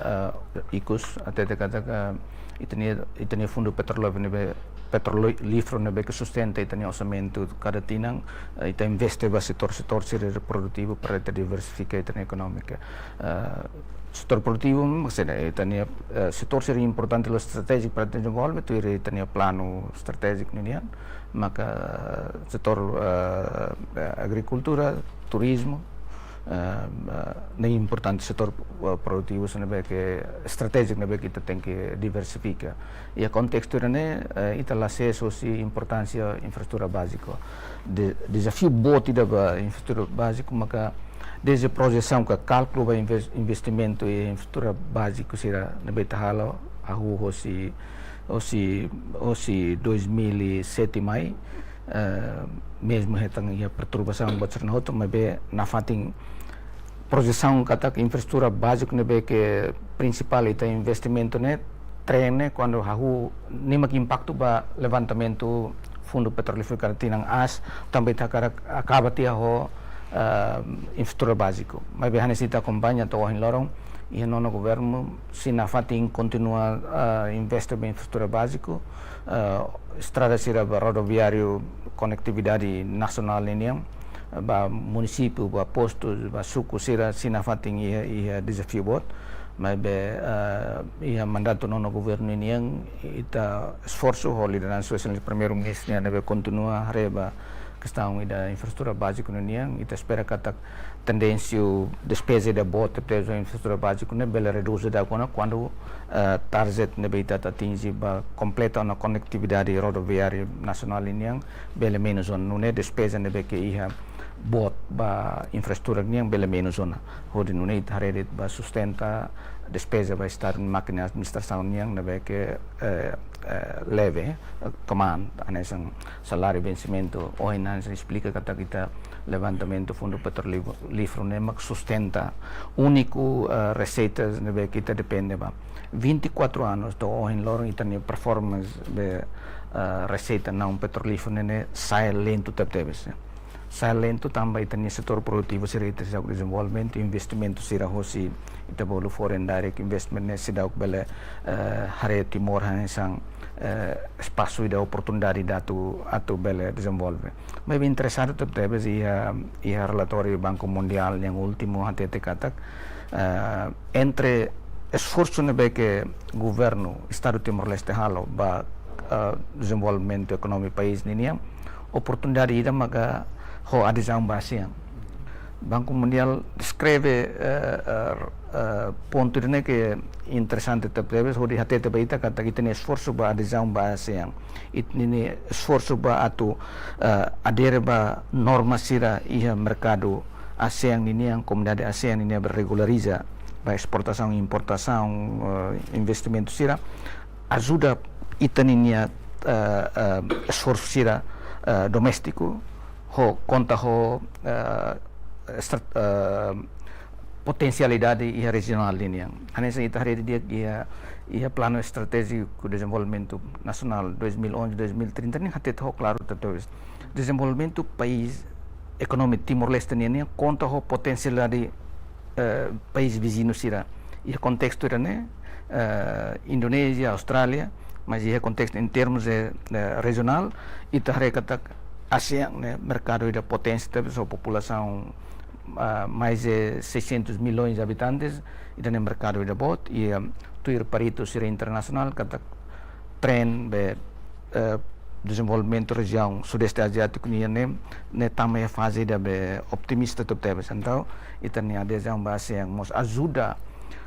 eh, ikus, hatete katak, eh, ita-nia, ita-nia fundu petrolíferu ne'ebé, petrolíferu ne'ebé ke sustenta ita-nia orsamentu kada tinan, eh, ita investe ba setór, setór sira produtivu para ita diversifika ita-nia ekonomia. Eh, setór produtivu, maksudnya, ita-nia, eh, setór sira importante loos estratéjiku para ita dezenvolve, tuir ita-nia planu estratéjiku ninian, maka, eh, setór, eh, eh, agrikultura, turizmu, eh, eh, ne'e importante setór, eh, produtivu sira ne'ebé ke estratéjiku ne'ebé ke ita tenke diversifika. Iha kontestu ida-ne'e, eh, ita la sees hosi importánsia infraestrutura báziku. De-, dezafiu boot ida ba infraestrutura báziku maka dezde projesaun ka kálkulu ba inves-, investimentu iha infraestrutura báziku sira ne'ebé ita halo, hahú hosi, hosi, hosi dois mil e sete mai, eh, mezmu hetan iha perturbasaun buat sira-ne'e hotu, maibé nafatin projesaun katak infraestrutura báziku ne'ebé ke prinsipál ita investimentu ne'e, trene kuandu hahú ne'e mak impaktu ba levantamentu fundu petrolíferu kada tinan aas, tanba ita hakarak akaba tiha ho, eh, infraestrutura báziku. Maibé hanesan ita akompaña to'o ohin loron, iha nonu governu sei nafatin kontinua, eh, investe ba infraestrutura báziku, eh, estrada sira ba rodoviáriu, konetividade nasionál ninian, ba munisípiu, ba postu, ba suku sira sei nafatin iha, iha dezafiu boot. Maibé, eh, iha mandatu nonu governu ninian, ita esforsu ho lideransa Sua Exelénsia Primeiru-Ministru nian ne'ebé kontinua haree ba kestaun ida infraestrutura báziku ninian, ita espera katak tendénsia despeza ida boot tebes ba infraestrutura báziku ne'e bele redús daudaun ona kuandu, eh, target ne'ebé ita atu atinje ba kompleta ona konetividade rodoviária nasionál ninian bele menus ona, nune'e despeza ne'ebé ke iha boot ba infraestrutura nian bele menus ona. Hodi nune'e ita haree de'it ba sustenta despeza ba Estadu nia mákina administrasaun nian ne'ebé ke, eh, eh, leve, eh, keman, hanesan saláriu vensimentu, ohin hanesan esplika katak ita levantamentu fundu petrolíferu ne'e mak sustenta úniku, eh, reseitas ne'ebé ke ita depende ba. Vinte e quatro anos to'o ohin loron ita-nia performance be, eh, reseita naun petrolíferu ne'e, ne'e sai lentu tebetebes. sai lentu tanba ita-nia setór produtivu sira ita seidauk dezenvolvimentu, investimentu sira hosi ita bolu foreign direct investment ne'e seidauk bele, eh, haree Timor hanesan, eh, espasu ida, oportunidade ida atu, atu bele dezenvolve. Maibé interesante tebetebes iha, iha relatóriu Banku Mundiál yang últimu hatete katak, eh, entre esforsu ne'ebé ke governu Estadu Timor-Leste halo ba, eh, dezenvolvimentu ekonomia país ninian, oportunidade ida maka ho adezaun ba ASEAN. Banku Mundiál deskreve, eh, eh, eh, pontu ida-ne'e ke interesante tebetebes, hodi hatete ba ita katak ita-nia esforsu ba adezaun ba ASEAN, ita-nia esforsu ba atu, eh, adere ba norma sira iha merkadu ASEAN ninian, komunidade ASEAN ninian, ba regulariza ba esportasaun, importasaun, eh, investimentu sira, ajuda ita ninia, eh, eh, esforsu sira, eh, doméstiku, ho konta ho, eh, estra-, eh, potensialidade iha rejionál ninian. Hanesan ita haree didi'ak iha, iha Planu Estratéjiku Dezenvolvimentu Nasionál dois mil onze, dois mil trinta nian hatete ho klaru tebetebes. Dezenvolvimentu país, ekonomia Timor-Leste nian, nian konta ho potensialidade, eh, país viziñu sira. Iha kontestu ida-ne'e, eh, Indonézia, Austrália, mas iha kontestu em termos de, de rejionál, ita haree katak ASEAN ne'e merkadu ida potensiál, tebes ho populasaun, ah, mais de seiscentos milhões de habitantes, ida-ne'e merkadu ida boot, i, ah, tuir peritu sira internasionál katak tren be, eh, dezenvolvimentu rejiaun Sudeste Aziátiku nian ne'e, ne'e tama iha faze ida be optimista tebetebes. Entaun, ita-nia adezaun ba ASEAN mós ajuda,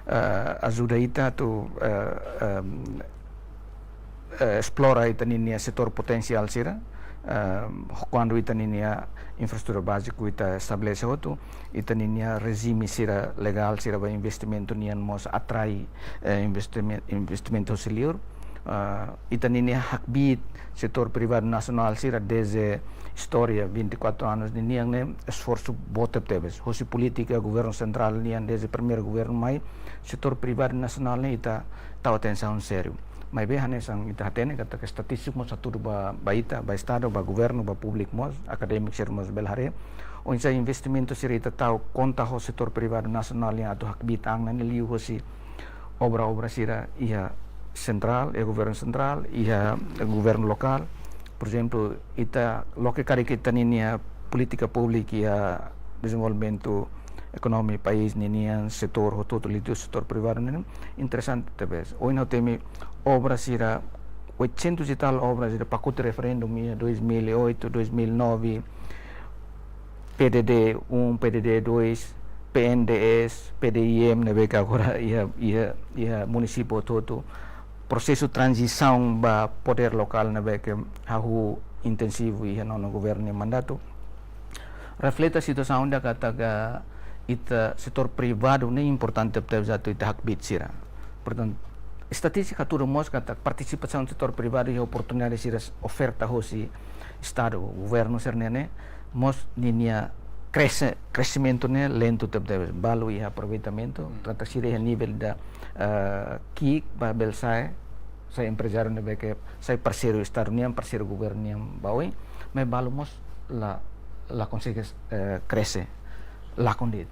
eh, ajuda ita atu, eh, em, eh, esplora ita ninia setór potensiál sira, eh, kuandu ita ninia infraestrutura báziku ita estabelese hotu, ita ninia rejime sira legál sira ba investimentu nian mós atrai, eh, investimen-, investimentu husi liur. Ah, ita ninia hakbiit setór privadu nasionál sira dezde istória vinte e quatro anos ninian ne'e esforsu boot tebetebes. Hosi polítika governu sentrál nian dezde primeiru governu mai, setór privadu nasionál ne'e ita tau atensaun sériu. Maibé hanesan ita hatene katak estatístiku mós hatudu ba, ba ita, ba Estadu, ba governu, ba públiku mós, akadémiku sira mós bele haree. Oinsá investimentu sira ita tau konta ho setór privadu nasionál nian atu hakbiit an ne'e liuhosi obra-obra sira iha sentrál, iha governu sentrál, iha governu lokál. Por ezemplu, ita loke karik ita ninia polítika públika iha dezenvolvimentu ekonomia país ninian, setór hotu-hotu liuliu setór privadu nian, interesante tebes. Ohin ha'u temi obra sira, oitocentos e tal obras sira, pakote referendu iha dois mil e oito, dois mil e nove, P D D um, P D D dois, P N D S, P D I M, ne'ebé ke agora iha, iha, iha munisípiu hotu-hotu. Prosesu tranzisaun ba podér lokál ne'ebé ke hahú intensivu iha nonu governu nia mandatu reflete situasaun ida katak ita setór privadu ne'e importante tebes atu ita hakbiit sira. Portantu, estatístika hatudu mós katak partisipasaun setór privadu iha oportunidade sira oferta hosi Estadu, governu sira-ne'e ne'e, mós ninia krese-, kresimentu ne'e lentu tebetebes, balu iha aproveitamentu, Hmm. trata sira iha nivel ida, eh, ki'ik ba bele sai, sai emprezáriu ne'ebé ke sai parseiru Estadu nian, parseiru governu nian ba oin, maibé balu mós la, la konsege, eh, krese, lakon de'it.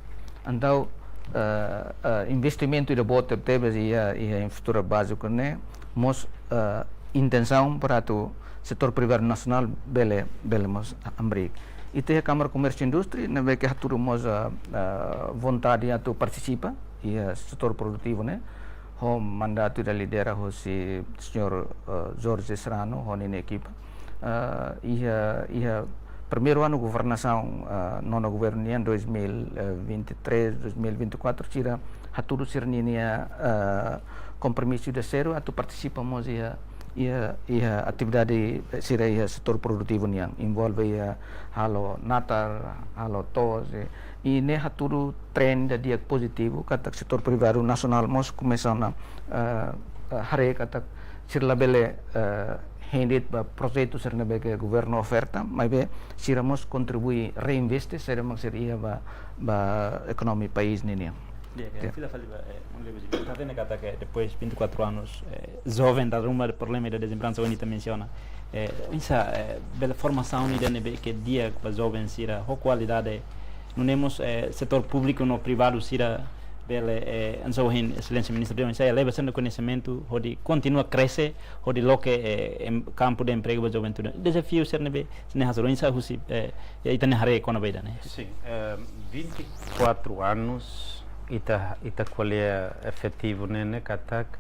Entaun, eh, eh, investimentu ida boot tebetebes iha, iha infraestrutura báziku ne'e, mós, eh, intensaun para atu setór privadu nasionál bele, bele mós hamriik. Ita iha Kámara Komérsiu Indústria, ne'ebé ke hatudu mós, eh, eh, vontade atu partisipa iha setór produtivu ne'e, ho mandatu ida lidera hosi señór, eh, Jorge Serrano, ho ninia ekipa. Eh, iha, iha primeiru anu governasaun, eh, nonu governu nian dois mil e vinte e três, dois mil e vinte e quatro, sira hatudu sira ninia, eh, kompromisu ida sériu atu partisipa mós iha, iha, iha atividade sira iha setór produtivu nian, envolve iha halo natar, halo to'os, eh, i ne'e hatudu tren ida di'ak pozitivu, katak setór privadu nasionál mós komesa ona, eh, eh, haree katak sira labele, eh, hein de'it ba projetu sira ne'ebé ke governu oferta, maibé sira mós kontribui reinveste saida mak sira iha ba, ba ekonomia país ninian. Di'ak, eh, fila fali ba, eh, maun Lego Jimmy. Ita hatene katak, eh, depois vinte e quatro anos, eh, joven dala ruma problema ida dezempregu ohin ita mensiona. Eh, oinsá, eh, bele formasaun ida ne'ebé ke di'ak ba joven sira ho kualidade. Nune'e mós, eh, setór públiku no privadu sira bele, eh, hanesan ohin Exelénsia Ministru dehan, oinsá leva sendo koñesimentu hodi kontinua krese, hodi loke, eh, em-, kampu de empregu ba juventude. Dezafiu sira ne'ebé, sira-ne'e hasoru oinsá husi, eh, ita-nia haree kona-ba ida-ne'e. Sin, eh, vinte e quatro anos, ita, ita ko'alia efetivu ne'e, ne'e katak,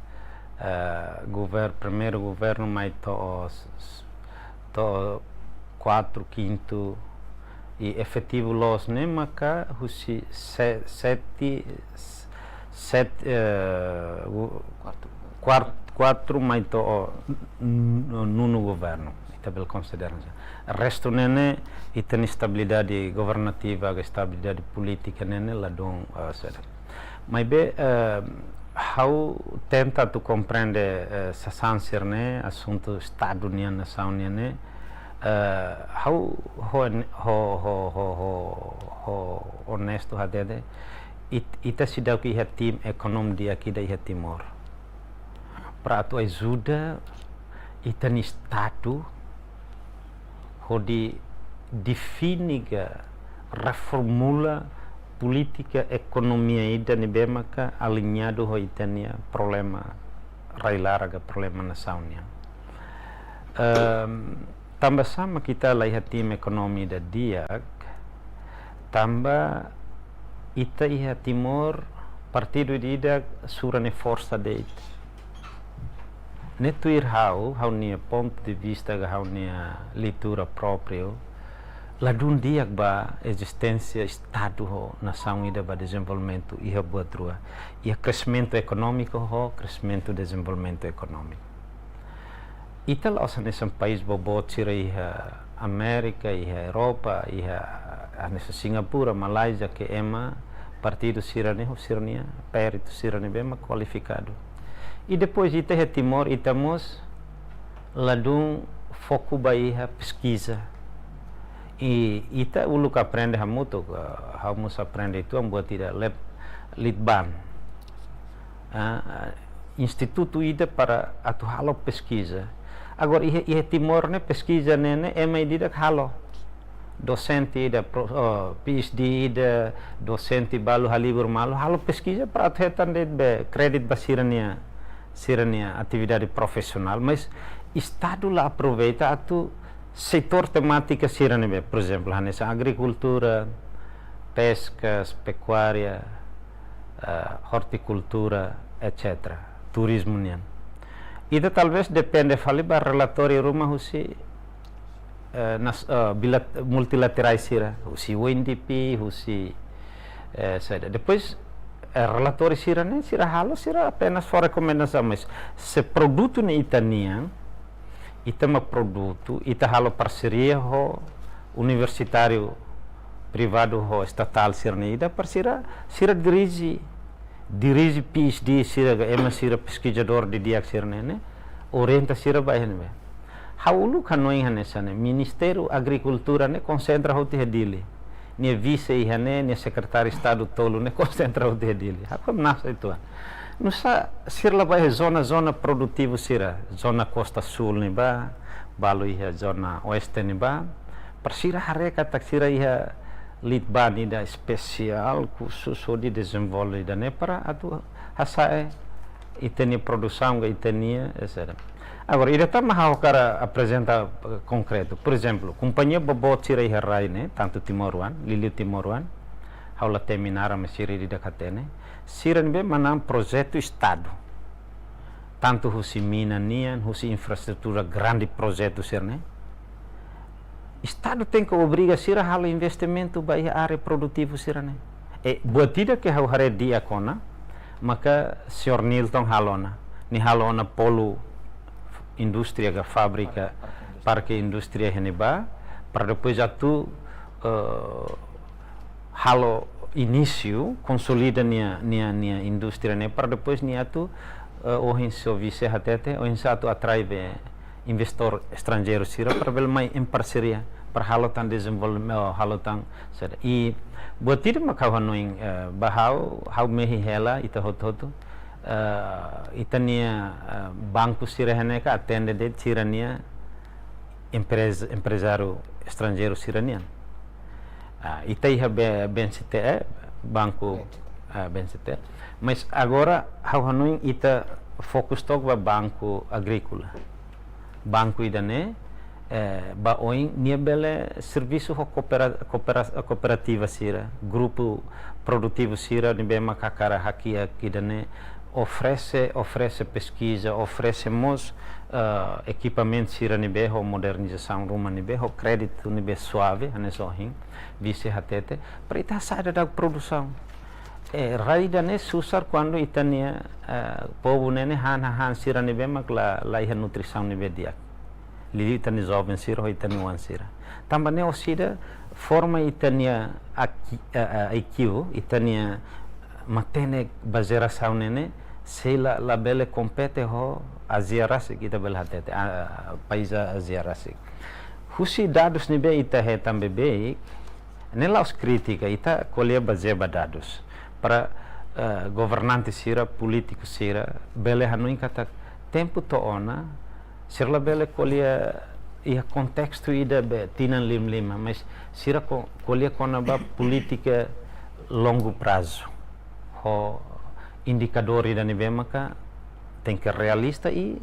eh, gover-, primeiru governu mai to'o s-, s-, to'o quatro, quinto, i efetivu loos ne'e maka husi se-, sete, s-, sete, eh, u-, Quarto. Quatro, quatro mai to'o n-, n-, nonu governu. Ita bele konsidera. Restu ne'e ne'e, ita-nia estabilidade governativa, estabilidade polítika ne'e ne'e ladún, eh, sede. Maibé, eh, ha'u tenta atu komprende, eh, sasán sira-ne'e, asuntu Estadu nian, nasaun nian ne'e, eh, ha'u ho, ho, ho onestu hatete, it-, ita seidauk iha tim ekonomi di'ak ida iha Timor. Para atu ajuda ita-nia Estadu hodi define ka reformula polítika ekonomia ida ne'ebé maka aliñadu ho ita-nia problema rai-laran ka problema nasaun nian. Ehm, tanba sá mak ita la iha tim ekonomi ida di'ak, tanba ita iha Timor partidu ida-idak sura nia forsa de'it. Ne'e tuir ha'u, ha'u-nia pontu de vista ka ha'u-nia leitura própriu, ladún di'ak ba ezisténsia Estadu ho nasaun ida ba dezenvolvimentu iha buat rua, iha kresimentu ekonómiku ho kresimentu dezenvolvimentu ekonómiku. Ita la'ós hanesan país boboot sira iha Amérika, iha Europa, iha hanesan Singapura, Malázia, ke ema partidu sira-ne'e ho sira-nia peritu sira ne'ebé mak kualifikadu. I depois ita iha Timor, ita mós ladún foku ba iha peskiza. I ita uluk aprende hamutuk, eh, ha'u mós aprende uitoan buat ida lep-, Litban. Ah, institutu ida para atu halo peskiza. Agora, iha, iha Timor ne'e peskiza ne'e, ne'e ema ida-idak halo. Dosente ida, pro-, oh, P H D ida, dosente balu halibur malu, halo peskiza para atu hetan de'it be kréditu ba sira-nia, sira-nia atividade profisionál. Mas Estadu la aproveita atu setór temátika sira ne'ebé, por ezemplu, hanesan agrikultura, peskas, pekuária, eh, ortikultura, et cetera. Turizmu nian. Ita talvés depende fali ba relatóriu ruma husi, eh, nas-, eh, bilat-, multilaterais sira, husi U N D P, husi, eh, saida. Depois, eh, relatóriu sira-ne'e, sira halo, sira apenas fó rekomendasaun, mas se produtu ne'e ita-nian, ita mak produtu, ita halo parseria ho universitáriu privadu ho estatál sira-ne'e ida para sira, sira dirije, dirije P H D sira ka ema sira peskizadór didi'ak sira-ne'e, ne'e, orienta sira ba iha ne'ebé. Ha'u uluk hanoin hanesan ne'e, Ministériu Agrikultura ne'e konsentra hotu iha Dili. Nia vise iha ne'e, nia sekretáriu Estadu tolu ne'e konsentra hotu iha Dili. Ha'u hamnasa uitoan. Nusá sira la ba iha zona, zona produtivu sira, zona Kosta Súl ne'ebá, balu iha zona Oeste ne'ebá, para sira haree katak sira iha Litban ida espesiál, khusus hodi dezenvolve ida-ne'e para atu hasa'e ita-nia produsaun ka ita-nia, et cetera. Agora, ida tan mak ha'u hakarak aprezenta, eh, konkretu. Por ezemplu, kompañia boboot sira iha rai ne'e, tantu timoroan, liuliu timoroan, ha'u la temi naran, mas sira ida-idak hatene. Sira ne'ebé manán projetu Estadu. Tantu husi mina nian, husi infraestrutura grande projetu sira-ne'e. Estadu tenke obriga sira halo investimentu ba iha área produtivu sira-ne'e. I buat ida ke ha'u haree di'ak ona, maka señór Nilton halo ona. Nia halo ona polu indústria ka fábrika, parke indústria iha ne'ebá, para depois atu, eh, halo inísiu, konsolida nia, nia, nia indústria ne'e, para depois nia atu, eh, ohin señór Vise hatete, oinsá atu atrai be investór estranjeiru sira para bele mai em parseria para halo tan dezenvolvimentu, halo tan sira. I buat ida mak ha'u hanoin, eh, ba ha'u, ha'u mehi hela ita hotu-hotu, eh, ita-nia, eh, banku sira ne'e ka atende de'it sira-nia emprez-, emprezáriu estranjeiru sira-nian. Ah, ita iha B-, B N C T E, banku, B N C T E. Ah, B N C T E. Mas agora, ha'u hanoin ita fokus took ba banku agríkola. Banku ida-ne'e, eh, ba oin nia bele servisu ho koopera-, koopera-, kooperativa sira, grupu produtivu sira ne'ebé mak hakarak hakiak ida-ne'e, oferese, oferese peskiza, oferese mós, eh, ekipamentu sira ne'ebé ho modernizasaun ruma ne'ebé ho kréditu ne'ebé suave, hanesan ohin vise hatete, para ita hasa'e daudaun produsaun. Eh, rai ida-ne'e susar kuandu ita-nia, eh, povu ne'e ne'e han, han, han sira ne'ebé mak la, la iha nutrisaun ne'ebé di'ak. Liuliu ita-nia joven sira, ho ita-nia oan sira. Tanba ne'e orsida forma ita-nia aki-, eh, eh, I Q, ita-nia matenek ba jerasaun ne'e ne'e, sei la, labele kompete ho Ázia rasik, ita bele hatete, ah, país Ázia rasik. Husi dadus ne'ebé ita hetan beibeik, ne'e la'ós krítika, ita ko'alia bazeia ba dadus. Para, eh, governante sira, polítiku sira, bele hanoin katak tempu to'o ona, sira labele ko'alia iha kontestu ida be tinan lima-lima, mas sira ko-, ko'alia kona-ba polítika longu prazu. Ho indikadór ida ne'ebé maka tenke realista i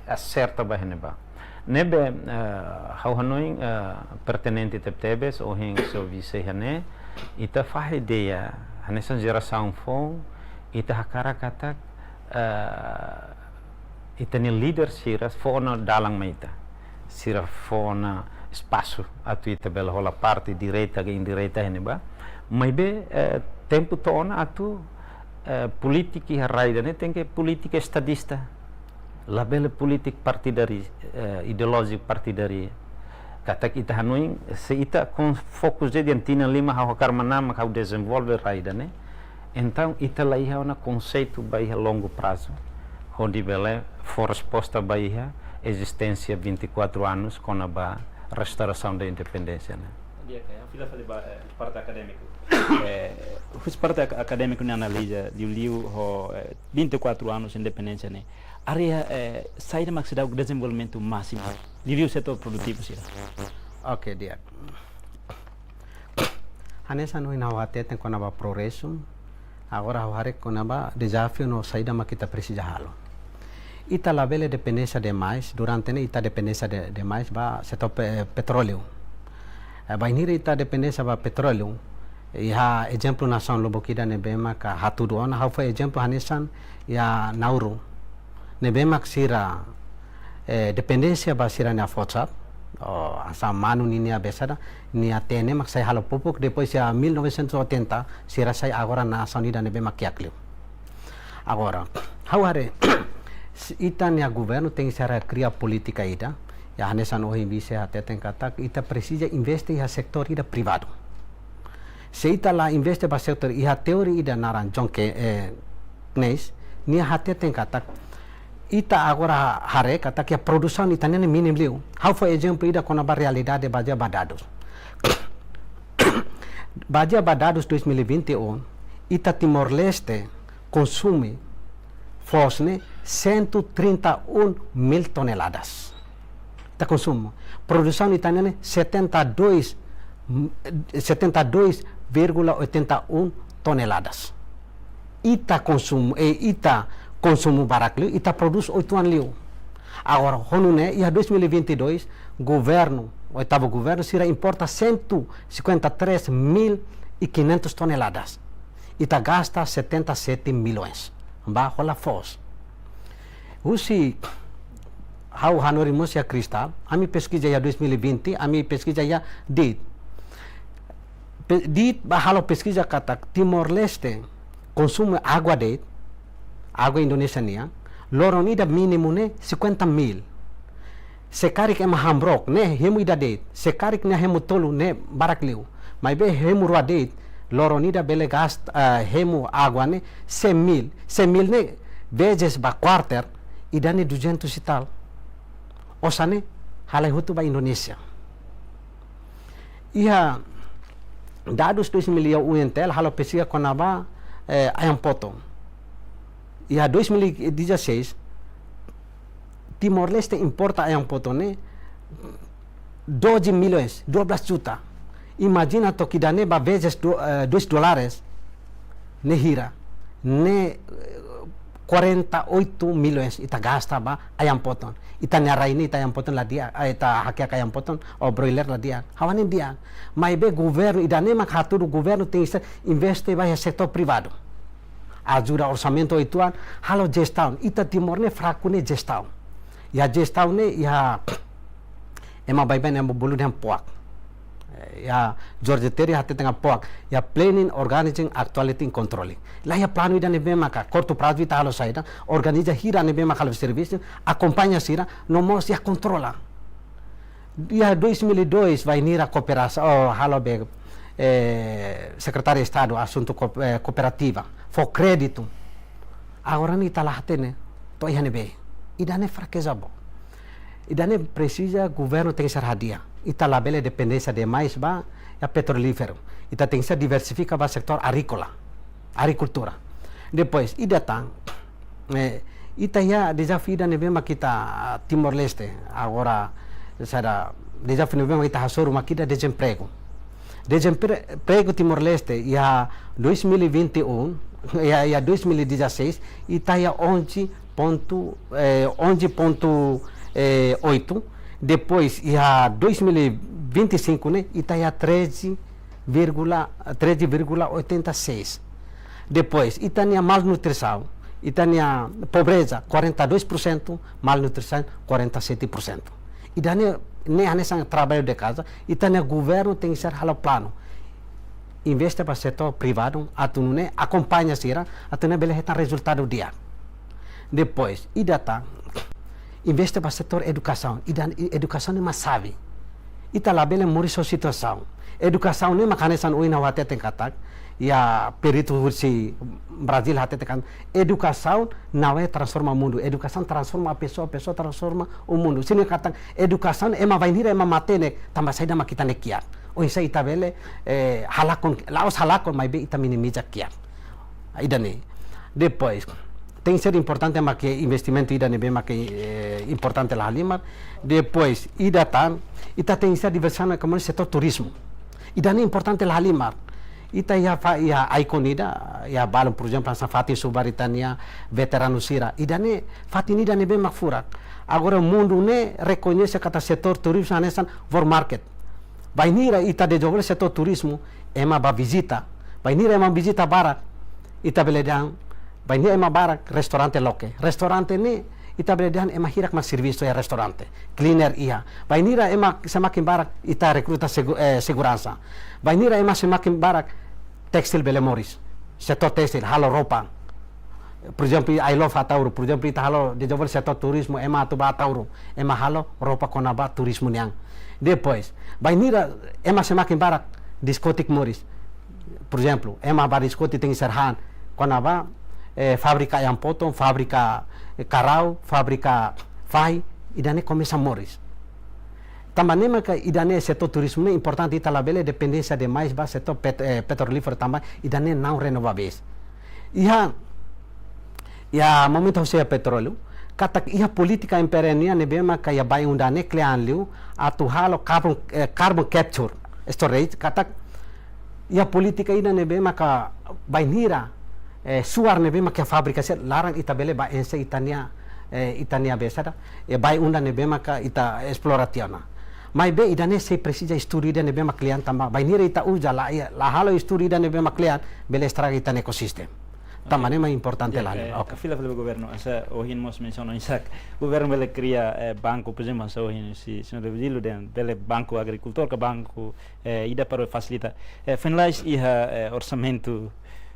aserta ba iha ne'ebá. Ne'ebé, eh, ha'u hanoin, eh, pertinente tebetebes, ohin só vise iha ne'e, ita fahe ideia, hanesan jerasaun foun, ita hakarak katak, eh, ita-nia líder sira fó ona dalan mai ita. Sira fó ona espasu atu ita bele hola parte direta ka indireta iha ne'ebá. Maibé, eh, tempu to'o ona atu, eh, polítika iha rai ida-ne'e tenke polítika estadista. Labele polítika partidari-, eh, ideolójika partidari. Katak ita hanoin, se ita kon fokus de'it iha tinan lima ha'u hakarak manán mak ha'u dezenvolve rai ida-ne'e. Entaun, ita la iha ona konseitu ba iha longu prazu, hodi bele fó resposta ba iha ezisténsia vinte e quatro anos kona-ba restaurasaun da independénsia ne'e. Di'ak, eh, fila fali ba, eh, parte akadémiku. Eh, husi parte ak-, akadémiku nia analiza, liuliu ho, eh, vinte e quatro anos independénsia ne'e. Área, eh, saida mak seidauk dezenvolvimentu másimu, liuliu setór produtivu sira. Oke, di'ak. Hanesan ohin ha'u hateten kona-ba progresu, agora ha'u haree kona-ba dezafiu no saida mak ita presiza halo. Ita labele dependénsia demais, durante ne'e ita dependénsia de-, demais ba setór pe-, petróleu. Eh, bainhira ita dependénsia ba petróleu, iha ezemplu nasaun lubuk ida ne'ebé maka hatudu ona, ha'u fó ezemplu hanesan iha Nauru. Ne'ebé mak sira, eh, dependénsia ba sira-nia fosat, o, hanesan manu ninia besada, nia tene mak sai halo pupuk, depois iha mil novecentos e oitenta, sira sai agora nasaun ida ne'ebé mak kiak liu. Agora, ha'u haree, se ita-nia governu tenke sira kria polítika ida, iha hanesan ohin vise hateten katak, ita presiza investe iha setór ida privadu. Se ita la investe ba setór iha teoria ida naran John Ke-, eh, Keynes, nia hateten katak, ita agora haree katak iha produsaun ita-nian ne'e mínimu liu. Ha'u fó ezemplu ida kona-ba realidade bazeia ba dadus. Bazeia ba dadus dois mil e vinte e um, ita Timor-Leste konsume foos ne'e cento e trinta e um mil toneladas. Ita konsumu. Produsaun ita-nian ne'e setenta e dois, setenta e dois vírgula oitenta e um toneladas. Ita konsumu, eh, ita konsumu barak liu, ita prodús uitoan liu. Agora, ho nune'e, iha dois mil e vinte e dois, governu, oitavu governu, sira importa cento cinquenta e três mil e quinhentos toneladas. Ita gasta setenta e sete milhões ba hola foos. Husi ha'u hanorin mós iha Kristal, ami peskiza iha dois mil e vinte, ami peskiza iha de'it. Pe-, de'it ba halo peskiza katak Timor-Leste konsumu água de'it, água Indonézia nian, loron ida mínimu ne'e cinquenta mil. Se karik ema hamrook ne'e hemu ida de'it, se karik nia hemu tolu ne'e barak liu. Maibé hemu rua de'it, loron ida bele gasta, eh, hemu água ne'e cem mil. Cem mil ne'e vezes ba kuarter, ida-ne'e duzentos e tal. osan ne'e halai hotu ba Indonézia. Iha dadus dois mil e um U N T L halo peska kona-ba, eh, ayam potong. Iha dois mil e dezasseis, Timor-Leste importa ayam potong ne'e doze milhões, dua belas juta. Imajina to'ok ida-ne'e ba vezes do-, eh, dois dólares, ne'e hira, ne'e, eh, quarenta e oito milhões ita gasta ba ayam potong. Ita-nia rai ne'e ita ayam potong la di'ak, eh, ita hakiak ayam potong ou broiler la di'ak. Ha'u hanoin di'ak. Maibé governu, ida-ne'e mak hatudu governu tenke ser investe ba iha setór privadu. Ajuda orsamentu uitoan, halo jestaun. Ita Timor ne'e fraku nia jestaun. Iha jestaun ne'e, iha ema baibain ema bolu dehan POAK. Eh, iha Jorge Terry hateten katak POAK, iha planning, organizing, actuality, controlling. La iha planu ida ne'ebé maka kurtu prazu ita halo saida, organiza hira ne'ebé maka halo servisu, akompaña sira, no mós iha kontrola. Iha dois mil e dois, bainhira kooperasaun, oh, halo be, eh, Sekretáriu Estadu Asuntu Ko-, eh, Kooperativa, fó kréditu. Agora ne'e ita la hatene to'o iha ne'ebé. Ida-ne'e frakeza boot. Ida-ne'e presiza governu tenke ser hadi'a. Ita labele dependénsia demais ba iha petrolíferu. Ita tenke ser diversifika ba setór agríkola, agrikultura. Depois, ida tan, eh, ita iha dezafiu ida ne'ebé mak ita, ah, Timor-Leste. Agora, saida, dezafiu ne'ebé mak ita hasoru mak ida dezempregu. Dezempre-, pregu Timor-Leste, iha dois mil e vinte e um, iha, iha dois mil e dezasseis, ita iha onze ponto, eh, onze ponto oito. Depois, iha dois mil e vinte e cinco ne'e, ita iha treze vírgula, treze vírgula oitenta e seis. Depois, ita-nia malnutrisaun, ita-nia pobreza, quarenta e dois por cento, malnutrisaun, quarenta e sete por cento. Ida-ne'e, ne'e hanesan trabalho de casa, ita-nia governu tenke ser halo planu. Investe ba setór privadu, atu nune'e akompaña sira, atu nune'e bele hetan rezultadu di'ak. Depois, ida tan, investe ba setór edukasaun, ida, edukasaun ne'e mak xave. Ita labele moris ho situasaun. Edukasaun ne'e mak hanesan ohin ha'u hateten katak, iha peritu husi Brazil hateten katak, edukasaun ne'e transforma mundu, edukasaun transforma pesoa, pesoa transforma o mundu. Sini katak, edukasaun ema bainhira ema matenek, tanba saida mak ita-nia kiak. Oinsá ita bele, eh, halakon, la'ós halakon maibé ita minimiza kiak. Ida-ne'e. Depois, tenke ser importante mak ke investimentu ida ne'ebé mak ke, eh, importante la halimar. Depois, ida tan, ita tenke ser diversifikadu komu setór turizmu. Ida-ne'e importante la halimar. Ita iha fa-, iha ikon ida, iha balun, por ezemplu, hanesan fatin subar ita-nia veteranu sira. Ida-ne'e fatin ida ne'ebé mak furak. Agora mundu ne'e rekoñese katak setór turizmu hanesan world market. Bainhira ita dezenvolve setór turizmu, ema bá vizita. Bainhira ema vizita barak, ita bele dehan, bainhira ema barak, restaurante loke. Restaurante ne'e, ita bele dehan ema hirak mak servisu iha restaurante. Cleaner iha. Bainhira ema semakin barak, ita rekruta segu-, eh, seguransa. Bainhira ema semakin barak, tékstil bele moris. Setór tékstil, halo roupa. Por ezemplu, iha Ailove Ataúro, por ezemplu, ita halo dezenvolve setór turizmu, ema atu bá Ataúro, ema halo roupa kona-ba turizmu nian. Depois, bainhira ema semakin barak, diskóteku moris. Por ezemplu, ema bá diskóteku tenke ser han, kona-ba, eh, fábrika ayam potong, fábrika, eh, karau, fábrika fahi, ida-ne'e komesa moris. Tanba ne'e maka ida-ne'e setór turizmu ne'e importante, ita labele dependénsia demais ba setór pet-, eh, petrolíferu tanba ida-ne'e não renováveis. Iha, iha momentu ha'u sei iha petróleu, katak iha polítika M P R nian ne'ebé maka iha Bain-Undan ne'e kle'an liu atu halo carbon, eh, carbon capture storage, katak iha polítika ida ne'ebé maka bainhira, eh, suar ne'ebé maka iha fábrika sira laran ita bele bá enxe ita-nia, eh, ita-nia be saida, eh, Bain-Undan ne'ebé maka ita esplora tiha ona. Maibé ida-ne'e sei presiza estudu ida ne'ebé mak kle'an tanba bainhira ita uza la, la halo estudu ida ne'ebé mak kle'an bele estraga ita-nia ekosistema. Tanba ne'e mak importante la. Ya, eh, oke. Fila-fila governu, hanesan ohin mós mensiona oinsá governu bele kria, eh, banku, por ezemplu, hanesan ohin si, señór Virgílio dehan, bele banku agrikultór ka banku, eh, ida para fasilita. Eh, foin lalais iha, eh, orsamentu,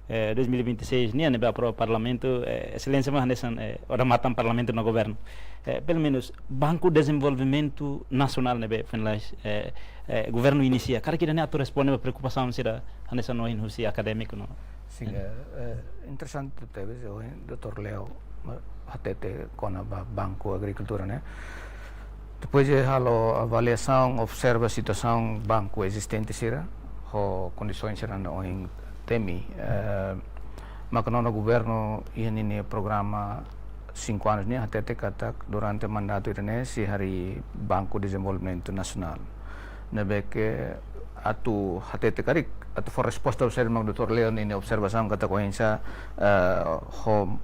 eh, dois mil e vinte e seis nian ne'ebé aprova Parlamentu, eh, Exelénsia mós hanesan, eh, odamatan Parlamentu no governu. Eh, pelumenus Banku Dezenvolvimentu Nasionál ne'ebé foin lalais, eh, eh, governu inisia. Karik ida-ne'e atu responde ba preokupasaun sira hanesan ohin husi akadémiku no. Sin, eh, eh, interesante tebes, ohin doutór Leo, eh, hatete kona-ba Banku Agrikultura ne'e. Depois de halo avaliasaun, observa situasaun banku ezistente sira, ho kondisaun sira no ohin temi, eh, maka nonu governu iha ninia programa cinco anos nian hatete katak durante mandatu ida-ne'e sei harii Banku Dezenvolvimentu Nasionál. Ne'ebé ke atu hatete karik, atu fó resposta ba saida mak doutór Leo ninia observasaun katak oinsá, eh, ho,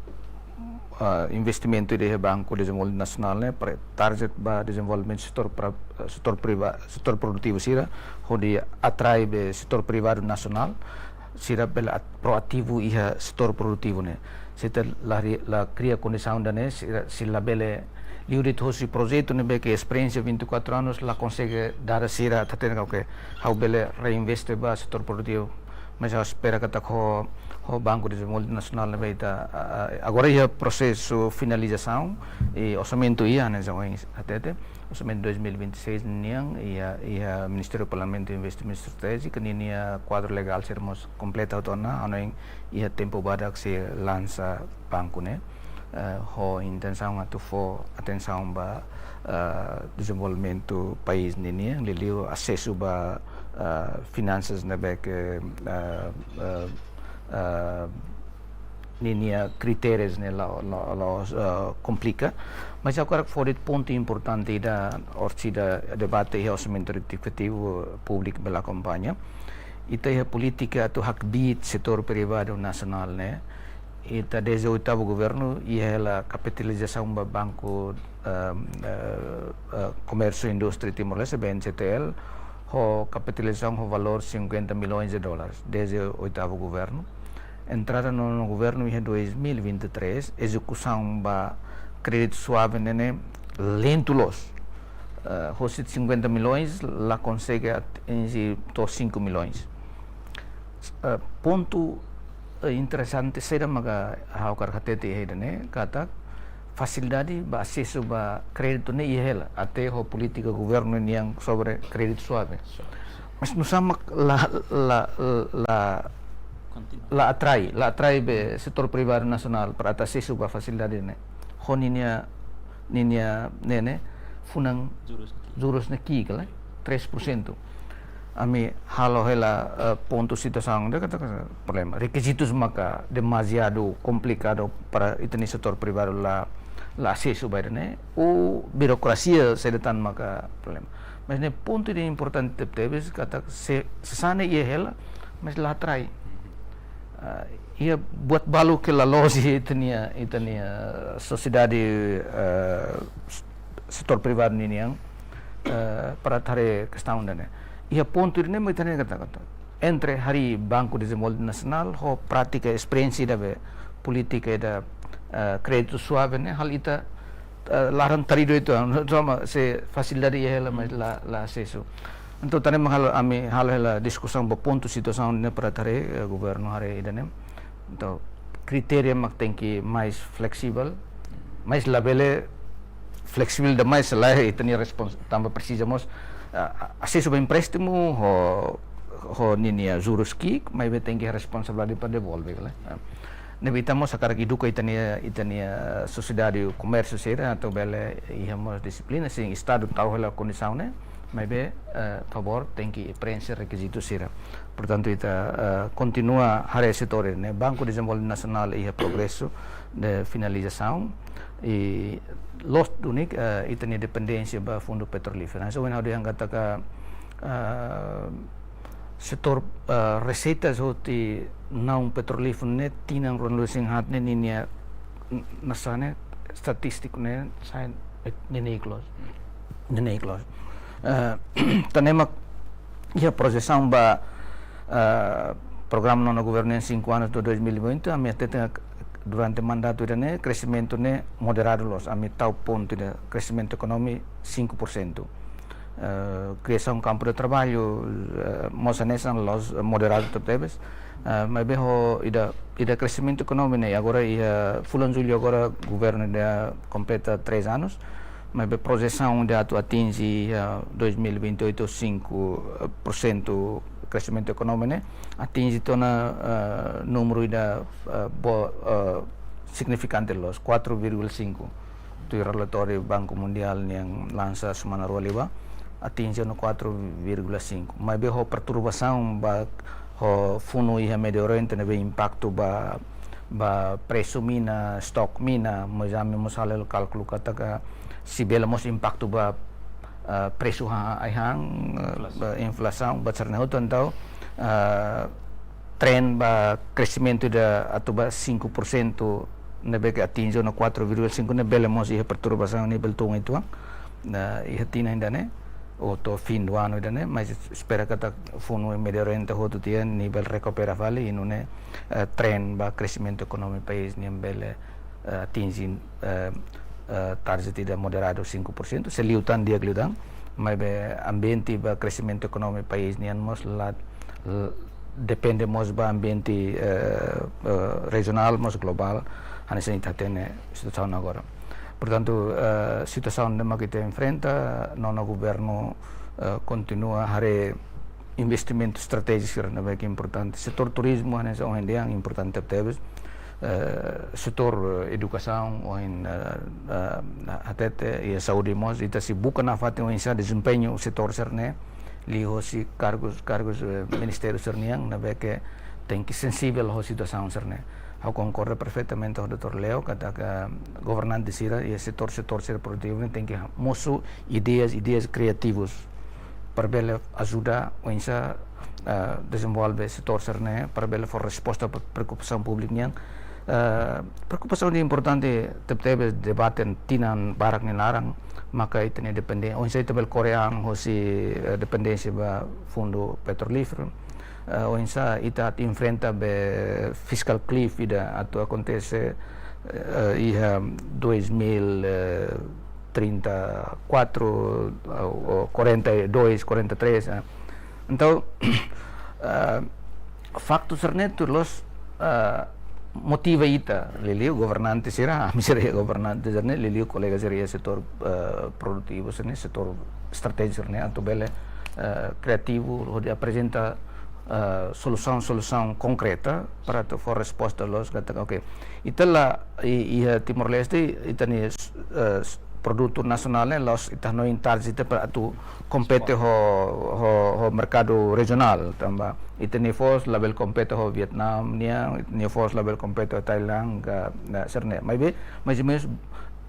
eh, investimentu ida iha Banku Dezenvolvimentu Nasionál ne'e, para target ba dezenvolvimentu setór pra-, setór priva-, setór produtivu sira, hodi atrai be setór privadu nasionál, sira bele at-, proativu iha setór produtivu ne'e. Se ita la ri-, la kria kondisaun ida-ne'e, sira, sei labele liu de'it hosi projetu ne'ebé ke esperiénsia vinte e quatro anos la konsege dada sira hateten katak, oke, ha'u bele reinveste ba setór produtivu. Mas ha'u espera katak ho, ho Banku Dezenvolvimentu Nasionál ne'ebé ita, ah, ah, agora iha prosesu finalizasaun, i orsamentu iha, ne'e, ohin hatete, orsamentu dois mil e vinte e seis nian, iha, iha Ministériu Planeamentu i Investimentu Estratéjiku, ninia kuadru legál sira mós kompleta hotu ona, hanoin iha tempu badak sei lansa banku ne'e, eh, ho intensaun atu fó atensaun ba, eh, dezenvolvimentu país ninian, liuliu asesu ba, eh, finansas ne'ebé ke, eh, eh, eh, ninia kritérius ne'e la, la, la, eh, komplika. Mas ha'u hakarak fó de'it pontu importante ida, orsida debate iha orsamentu retifikativu, públiku bele akompaña. Ita iha polítika atu hakbiit setór privadu nasionál ne'e. Ita dezde oitavu governu iha hela kapitalizasaun ba Banku, ehm, eh, eh, Komérsiu Indústria Timor-Leste, B N C T L, ho kapitalizasaun ho valór cinquenta milhões de dólares, dezde oitavu governu. Entrada nonu governu iha dois mil e vinte e três, ezekusaun ba créditu suave ne'e lentu loos. Eh, hosi cinquenta milhões, la konsege atinje to'o cinco milhões. Eh, pontu, eh, interesante saida maka ha'u hakarak hatete iha ida-ne'e, katak fasilidade ba asesu ba kréditu ne'e iha hela, até ho polítika governu nian sobre crédito suave. Mas nusá mak la, la, la, la atrai, la atrai be setór privadu nasionál para atu asesu ba fasilidade ne'e. Ho ninia, ninia ne'e ne'e, funan jurus ne'e ki'ik, kala, três por cento. Ami halo hela, eh, pontu situasaun ida katak problema. Rekizitus maka demasiadu komplikadu para ita-nia setór privadu la, la asesu ba ida-ne'e. Ou birokrasia saida tan maka problema. Mas ne'e pontu ida importante tebetebes katak se, sasán ne'e iha hela, mas la atrai. Ah, iha buat balu ke la loos iha ita-nia, ita-nia sosiedade, eh, s-, setór privadu ninian, eh, para atu haree kestaun ida-ne'e. Iha pontu ida-ne'e mak ita-nia katak, katak entre harii Banku Dezenvolvimentu Nasionál ho prátika esperiénsia ida be polítika ida, eh, kréditu suave ne'e halo ita, eh, laran taridu itu, ah, sama se fasilidade iha hela, mas la, la asesu. Entaun, tan ne'e mak halo, ami halo hela diskusaun ba pontu situasaun ne'e para atu haree, eh, governu haree ida-ne'e. Entaun, kritéria mak tenke mais fleksível, mais labele fleksível demais, la ita-nia respons-, tanba presiza mós, ah, asesu ba empréstimu, ho, ho ninia jurus ki'ik, maibé tenke responsabilidade para devolve, kala. Ah. Ne'ebé ita mós hakarak eduka ita-nia, ita-nia sosiedade komérsiu sira, atu bele iha mós dixiplina, sin Estadu tau hela kondisaun ne'e, maibé, eh, favór tenke preenxe rekizitu sira. Portantu, ita, eh, kontinua haree setór ne'e, Banku Dezenvolvimentu Nasionál iha progresu de finalizasaun, i loos duni, eh, ita-nia dependénsia ba fundu petrolíferu. Nah, so, when how do you angkat ka, eh, setór, eh, reseitas hosi naun petrolíferu ne'e tinan ruanulu-resin-haat ne'e ninia n-, nasa ne'e estatístiku ne'e sai, eh, neineik loos. Neineik loos. Eh, tan ne'e mak iha projesaun ba, eh, programa nonu governu cinco anos de dois mil e vinte, ami hatete durante mandatu ida-ne'e, kreximentu ne'e moderadu loos, ami tau pontu ida, kreximentu ekonomia cinco por cento. Eh, kriasaun kampu de traballu, eh, mós hanesan loos, eh, moderadu tebetebes. Eh, maibé ho ida, ida kreximentu ekonomia ne'e, agora iha fulan jullu agora governu ida kompleta três anos. Maibé projesaun ida atu atinje, eh, dois mil e vinte e oito cinco por cento kreximentu ekonomia ne'e, atinje tiha ona, eh, númeru ida, eh, bo-, eh, signifikante loos, quatro vírgula cinco. Tuir relatóriu Banku Mundiál nian lansa semana rua liubá, atinje ona quatro vírgula cinco. Maibé ho perturbasaun ba ho funu iha Médio Oriente ne'ebé impaktu ba, ba presu mina, stok mina, mós ami mós halo kálkulu katak, se bele mós impaktu ba, ah, presu hahán ai-han, ah, inflasaun, ba sira-ne'e hotu entaun, ah, tren ba kresimentu ida atu ba cinco por cento ne'ebé ke atinje ona quatro vírgula cinco ne'e bele mós iha perturbasaun nivel tun uitoan, ah, iha tinan ida-ne'e, ou to'o fim do ano ida-ne'e, mas espera katak funu Médio Oriente hotu tiha nivel rekupera fali, i nune'e, eh, tren ba kresimentu ekonomia país nian bele, eh, atinje, eh, eh, target ida moderadu cinco por cento, se liután di'ak liután, maibé ambiente ba kresimentu ekonomia país nian mós la, l-, depende mós ba ambiente, eh, eh, rejionál, mós globál, hanesan ita hatene situasaun agora. Portantu, eh, situasaun ne'ebé mak ita enfrenta, nonu governu, eh, kontinua haree investimentu estratéjiku sira ne'ebé ke importante. Setór turizmu hanesan ohin dehan importante tebes. Eh, setór, eh, edukasaun ohin, eh, eh, hatete, i saúde mós, ita sei buka nafatin oinsá dezempeñu setór sira-ne'e, liuhosi kargus, kargus, eh, ministériu sira-nian, ne'ebé ke tenke sensivel ho situasaun sira-ne'e. Ha'u konkorda perfeitamente ho doutór Leo, katak governante sira, i setór, setór sira produtivu ne'e tenke mosu ideias, ideias kriativus para bele ajuda oinsá, ah, dezenvolve setór sira-ne'e, para bele fó resposta ba preokupasaun públiku nian. Ah, preokupasaun ida importante tebetebes debate tinan barak nia laran, maka ita-nia dependen-, oinsá ita bele kore an hosi, eh, dependénsia ba fundu petrolíferu. Eh, oinsá ita atu enfrenta be fiscal cliff ida atu akontese, eh, iha dois mil e trinta e quatro, ou, ou quarenta e dois, quarenta e três, eh. Entaun, eh, faktu sira-ne'e tuir loos, eh, motiva ita, liuliu governante sira, ami sira iha governante sira-ne'e, liuliu kolega sira iha setór, eh, produtivu sira-ne'e, setór estratéjiku sira-ne'e, atu bele, eh, kriativu, hodi aprezenta, eh, solusaun, solusaun konkreta para atu fó resposta loos katak, oke. Ita la, i, iha Timor-Leste, ita-nia, eh, produtu nasionál ne'e la'ós ita hanoin target ita para atu kompete ho, ho, ho merkadu rejionál, tanba ita-nia foos labele kompete ho Vietnam nian, ita-nia foos labele kompete ho Thailand ka, na, sira-ne'e. Maibé, mais ou menus,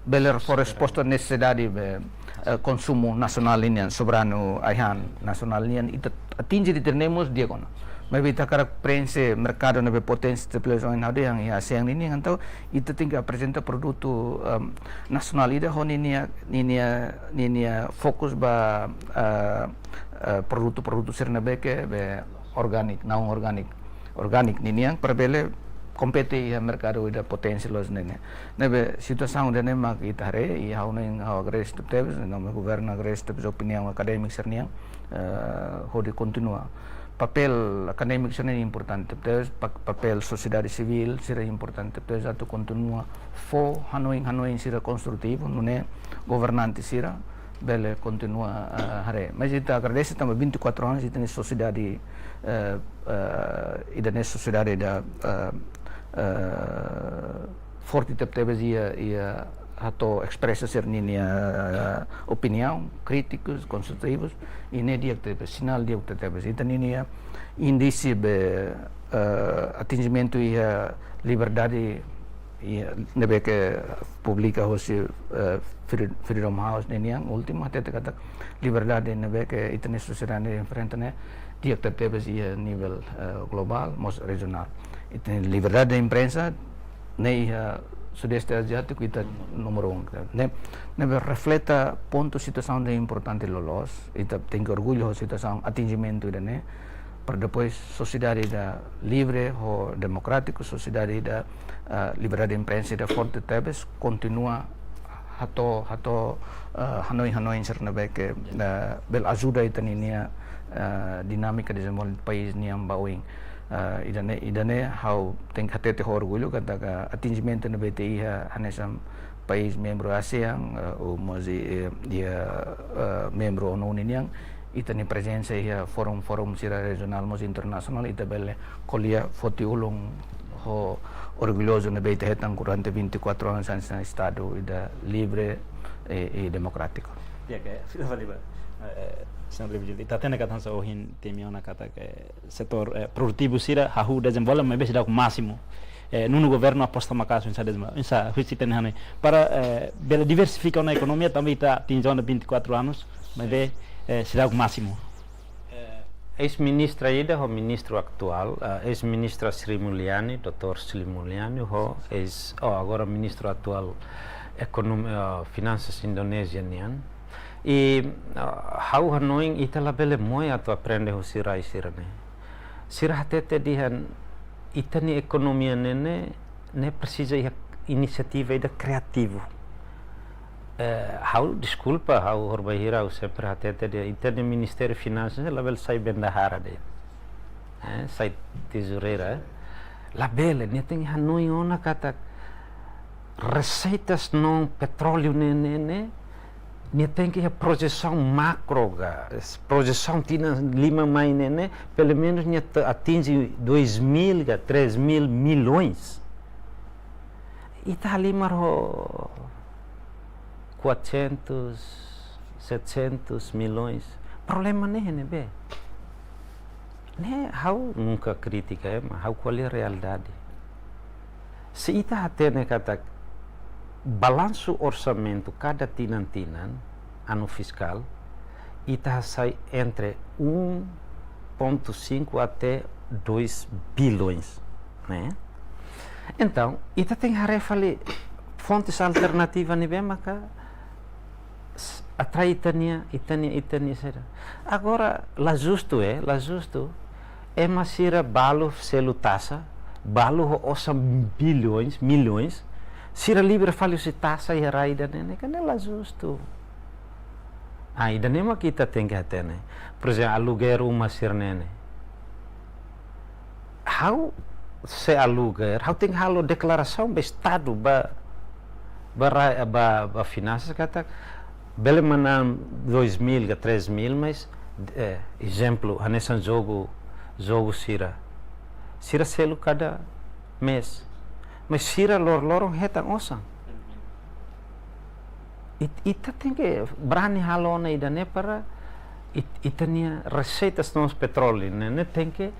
bele fó resposta nesesidade be, eh, konsumu nasionál nian, soberanu ai-han nasionál nian, ita atinje de'it ne'e mós di'ak ona. Maibé ita hakarak prenxe merkadu ne'ebé potensiál tebes ohin ha'u dehan iha ASEAN ninian, entaun ita tenke aprezenta produtu, em, nasionál ida ho ninia, ninia, ninia fokus ba, eh, eh, produtu, produtu sira ne'ebé ke be organik, naun organik, organik ninian para bele kompete iha merkadu ida potensiál loos ne'e. Ne'ebé situasaun ida-ne'e mak ita haree, i ha'u hanoin ha'u agradese tebes, no governu agradese tebes opiniaun akadémiku sira-nian, eh, hodi kontinua. Papél akadémiku sira-ne'e importante tebes, pa-, papél sosiedade sivíl sira importante tebes atu kontinua fó hanoin, hanoin sira konstrutivu, nune'e governante sira bele kontinua, eh, haree. Mas ita agradese tanba vinte e quatro anos ita-nia sosiedade, eh, eh, ida-ne'e sosiedade ida, eh, eh, forte tebetebes iha, iha hato'o espresa sira-ninia, eh, opiniaun, krítikus, konstrutivus, i ne'e di'ak tebes, sinál di'ak tebes. Ita-ninia índise be, eh, atinjimentu iha liberdade, iha ne'ebé ke publika hosi, eh, Fre-, Freedom House ninian últimu hatete katak liberdade ne'ebé ke ita-nia sosiedade enfrenta ne'e di'ak tebetebes iha nivel, eh, globál, mós rejionál. Ita-nia liberdade de imprensa, ne'e iha Sudeste Aziátiku ita númeru um. Ne'e, ne'ebé refleta pontu situasaun ida importante loloos, ita tenke orgullu ho situasaun atinjimentu ida-ne'e, para depois sosiedade ida livre ho demokrátiku, sosiedade ida, ah, liberdade de imprensa ida forte tebes, kontinua hato'o, hato'o, ah, hanoin, hanoin sira ne'ebé ke, ah, bele ajuda ita-ninia, ah, dinámika dezenvolvimentu país nian ba oin. Ah, ida-ne'e, ida-ne'e ha'u tenke hatete ho orgullu katak atinjimentu ne'ebé ita iha hanesan país membru ASEAN, ah, ou mós, eh, iha, ah, membru ONU ninian, Ita-nia prezensa iha forum-forum sira rejionál mós internasionál, ita bele ko'alia foti ulun ho orgullozu ne'ebé ita hetan durante vinte e quatro anos hanesan Estadu ida livre e, e demokrátiku. Ya, ke, fila fali ba. Eh, señór Livio Juli, ita hatene katak hanesan ohin temi ona katak setór, eh, produtivu sira hahú dezenvolve, maibé seidauk másimu. Eh, nonu governu aposta maka'as oinsá dezenvolve, oinsá husi ita-nia hanoin. Para, eh, bele diversifika ona ekonomia, tanba ita atinje ona vinte e quatro anos, maibé, eh, seidauk másimu. Eh, eis-ministra ida ho ministru atuál, eh, eis-ministra Sri Mulyani, doutór Sri Mulyani, ho eis, oh, agora ministru atuál ekonomia, eh, finansas Indonézia nian. I, eh, ha'u hanoin ita labele moe atu aprende husi rai sira-ne'e. Sira hatete dehan ita-nia ekonomia ne'e, ne'e, ne'e presiza iha inisiativa ida kriativu. Eh, ha'u, deskulpa, ha'u horbaihira, ha'u sempre hatete dehan ita-nia Ministériu Finansas labele sai bendahara de'it. Eh, sai tezoureira, eh. Labele, nia tenke hanoin ona katak reseitas no petróleu ne'e, ne'e, ne'e, nia tenke iha projesaun makro ka, s-, projesaun tinan lima mai ne'e, ne'e, pelumenus nia te-, atinje dois mil ka três mil milhões. Ita halimar ho quatrocentos, setecentos milhões. Problema ne'e iha ne'ebé? Ne'e ha'u nunka kritika, eh, mas ha'u ko'alia realidade. Se ita hatene katak balansu orsamentu kada tinan-tinan, anu fiskál, ita hasai entre um ponto cinco até dois bilhões, ne'e? Entaun, ita tenke haree fali fontes alternativas ne'ebé maka s-, atrai ita-nia, ita-nia, ita-nia sira. Agora, la justu, eh, la justu. Ema sira balu selu taxa, balu ho osan bilhões, milhões, sira livre fali husi taxa iha rai ida-ne'e, ne'e kan la justu. Ah, ida-ne'e mak ita tenke hatene. Por ezemplu, aluguér uma sira-ne'e, ne'e. Ha'u se aluguér, ha'u tenke halo deklarasaun ba Estadu, ba, ba ra-, ba, ba finansas katak bele manán dois mil ka três mil, mas, eh, ezemplu, hanesan jogu, jogu sira. Sira selu kada mês. Mas sira lor-loron hetan osan. It-, ita tenke brani halo ona ida-ne'e para it-, ita-nia reseitas no petróleu ne'e, ne'e tenke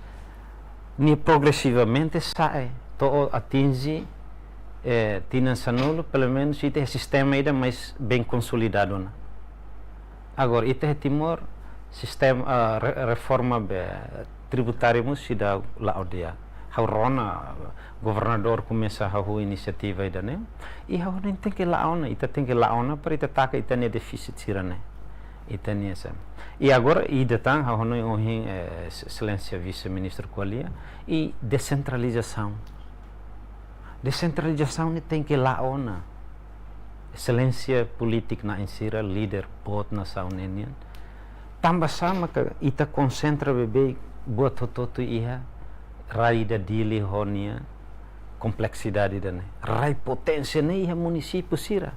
nia progresivamente sa'e to'o atinje, eh, tinan sanulu, pelumenus ita iha sistema ida mais bem konsolidadu ona. Agora, ita iha Timor, sistema, ah, re-, reforma be tributária mós seidauk la'o di'ak. Ha'u rona, governadór komesa hahú inisiativa ida-ne'e, i ha'u hanoin tenke la'o ona, ita tenke la'o ona para ita taka ita-nia défisit sira-ne'e. Ita-nia sem. I agora, ida tan, ha'u hanoin ohin, eh, Exelénsia Vise-Ministru ko'alia, i desentralizasaun. Desentralizasaun ne'e tenke la'o ona. Exelénsia polítiku na'in sira, líder boot nasaun ne'e nian. Tanba sá maka ita konsentra beibeik buat hotu-hotu iha rai ida Dili ho nia kompleksidade ida-ne'e. Rai poténsia ne'e iha munisípiu sira,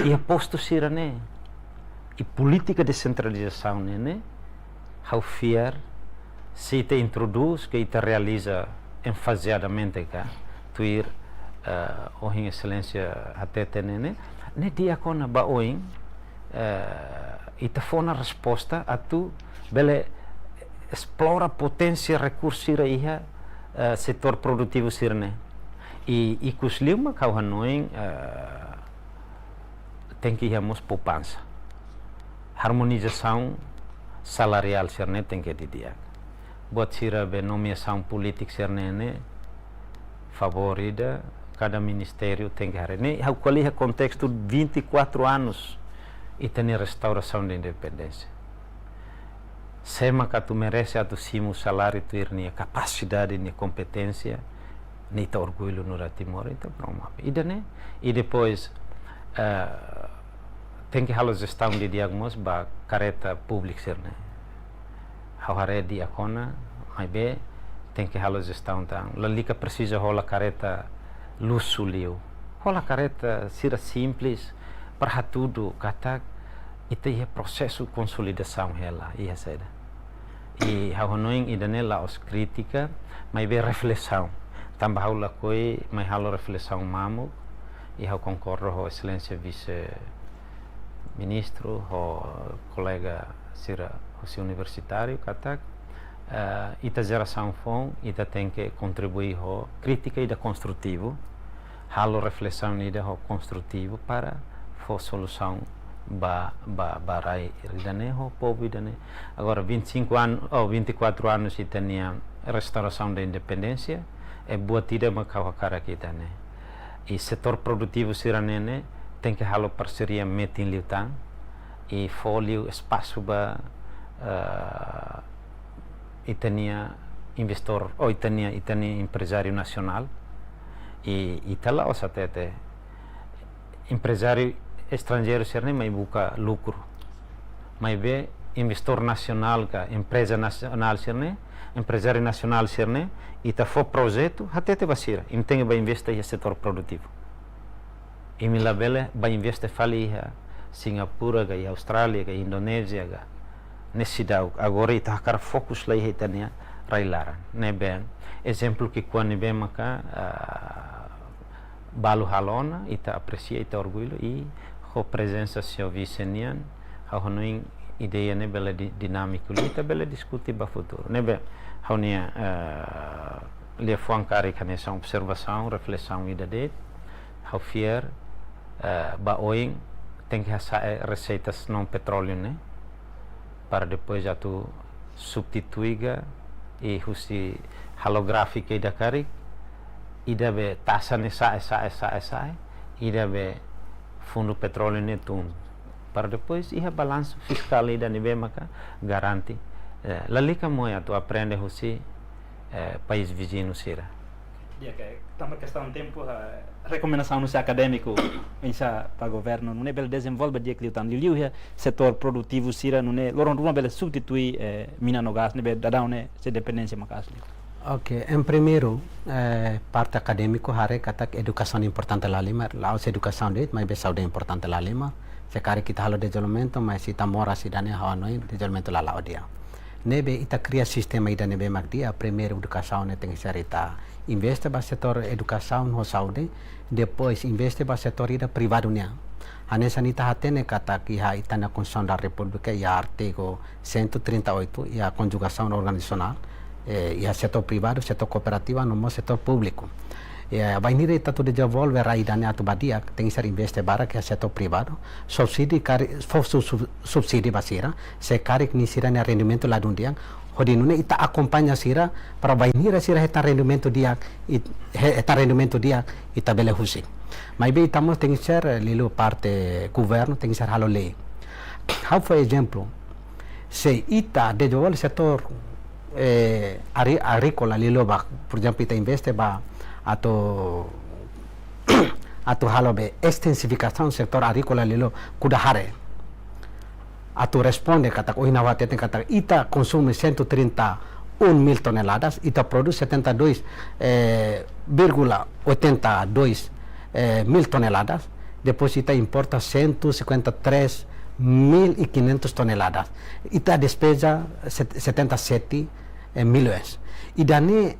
iha postu sira-ne'e. I polítika desentralizasaun ne'e, ne'e, ha'u fiar, se ita introdús, ke ita realiza enfaziadamente ka, tuir, eh, ohin Exelénsia hatete ne'e, ne'e, ne'e di'ak ona ba oin, eh, ita fó ona resposta atu bele esplora poténsia rekursu sira iha, eh, setór produtivu sira-ne'e. I, ikus liu mak ha'u hanoin, eh, tenke iha mós poupansa. Harmonizasaun salariál sira-ne'e tenke didi'ak. Buat sira be nomeasaun polítiku sira-ne'e, ne'e favór ida, kada ministériu tenke haree. Ne'e ha'u ko'alia iha kontestu vinte e quatro anos ita-nia restaurasaun de independénsia. Sé mak atu merese atu simu saláriu tuir nia kapasidade, nia kompeténsia, ne'e ita orgullu nu'udar Timor, ita promove. Ida-ne'e, i depois, eh, tenke halo jestaun didi'ak mós ba karreta públiku sira-ne'e. Ha'u haree di'ak ona, maibé tenke halo jestaun tan. Lalika presiza hola karreta luxu liu. Hola karreta sira simples, para hatudu katak ita iha prosesu konsolidasaun hela, iha saida. I ha'u hanoin ida-ne'e la'ós krítika, maibé reflesaun. Tanba ha'u lakohi mai halo reflesaun mamuk, i ha'u konkorda ho Exelénsia Vise-Ministru, ho kolega sira husi universitáriu, katak, eh, ita jerasaun foun, ita tenke kontribui ho krítika ida konstrutivu, halo reflesaun ida ho konstrutivu para fó solusaun ba, ba, ba rai ida-ne'e ho povu ida-ne'e. Agora, vinte e cinco anos, ou vinte e quatro anos ita-nia restaurasaun da independénsia, é buat ida mak ha'u hakarak ita-nia. I setór produtivu sira-ne'e ne'e tenke halo parseria metin liután, i fó liu espasu ba, eh, ita-nia investór, ou ita-nia, ita-nia emprezáriu nasionál, i, i ita la'ós hatete emprezáriu estranjeiru sira-ne'e mai buka lukru. Maibé investór nasionál ka empreza nasionál sira-ne'e, emprezáriu nasionál sira-ne'e, ita fó projetu, hatete ba sira, imi tenke ba investe iha setór produtivu. Imi labele ba investe fali iha Singapura ka, iha Austrália ka, Indonézia ka, ne'e seidauk. Agora ita hakarak fokus lai iha ita-nia rai-laran. Ne'ebé, ezemplu ki'ikoan ne'ebé maka, ah, balu halo ona, ita apresia, ita orgullu, i ho prezensa señór Vise nian, ha'u hanoin ideia ne'e bele di-, dinámiku, ita bele diskute ba futuru. Ne'ebé, ha'u-nia, eh, liafuan karik hanesan observasaun, reflesaun ida de'it, ha'u fiar, eh, ba oin tenke hasa'e reseitas non petróleu ne'e, para depois atu substitui ka, i husi halo gráfiku ida karik, ida be taxa ne'e sa'e, sa'e, sa'e, sa'e, ida be fundu petróleu ne'e tun. Para depois iha balansu fiskál ida ne'ebé maka garante, eh, lalika moe atu aprende husi, eh, país viziñu sira. Di'ak, tanba kestaun tempu, eh, rekomendasaun husi akadémiku, oinsá ba governu, nune'e bele dezenvolve di'ak liután, liuliu iha setór produtivu sira, nune'e loron ruma bele substitui, eh, mina no gás, ne'ebé daudaun ne'e sei dependénsia maka'as liu. Oke, em primeiru, eh, parte akadémiku haree katak edukasaun importante lahalimar, la'ós edukasaun de'it, maibé saúde importante lahalimar. Se karik ita halo dezenvolvimentu, mas se ita moras ida-ne'e, ha'u hanoin dezenvolvimentu la la'o di'ak. Ne'ebé ita kria sistema ida ne'ebé mak di'ak, primeiru edukasaun ne'e tenke ser ita investe ba setór edukasaun ho saúde, depois investe ba setór ida privadu nian. Hanesan ita hatene katak iha ita-nia Konstituisaun da Repúblika iha artigu cento e trinta e oito, iha konjugasaun organizasionál, eh, iha setór privadu, setór kooperativa, no mós setór públiku. Eh, bainhira ita atu dezenvolve rai ida-ne'e atu ba di'ak, tenke ser investe barak iha setór privadu, subsidi karik, fó su-, su-, subsidi ba sira, se karik nia sira-nia rendimentu ladún di'ak, hodi nune'e ita akompaña sira, para bainhira sira hetan rendimentu di'ak, it-, he-, hetan rendimentu di'ak, ita bele husik. Maibé ita mós tenke ser, eh, liuliu parte governu, tenke ser halo lei. Ha'u fó ezemplu, se ita dezenvolve setór, eh, ari-, agríkola liuliu ba, por ezemplu, ita investe ba atu, atu halo be ekstensifikasaun setór agríkola liuliu kuda hare. Atu responde katak, ohin ha'u hateten katak, ita konsume cento e trinta e um mil toneladas, ita produz setenta e dois, eh, vírgula oitenta e dois, eh, mil toneladas, depois ita importa cento e cinquenta e três mil e quinhentos toneladas. Ita despeza set-, setenta e sete, eh, milhões. Ida-ne'e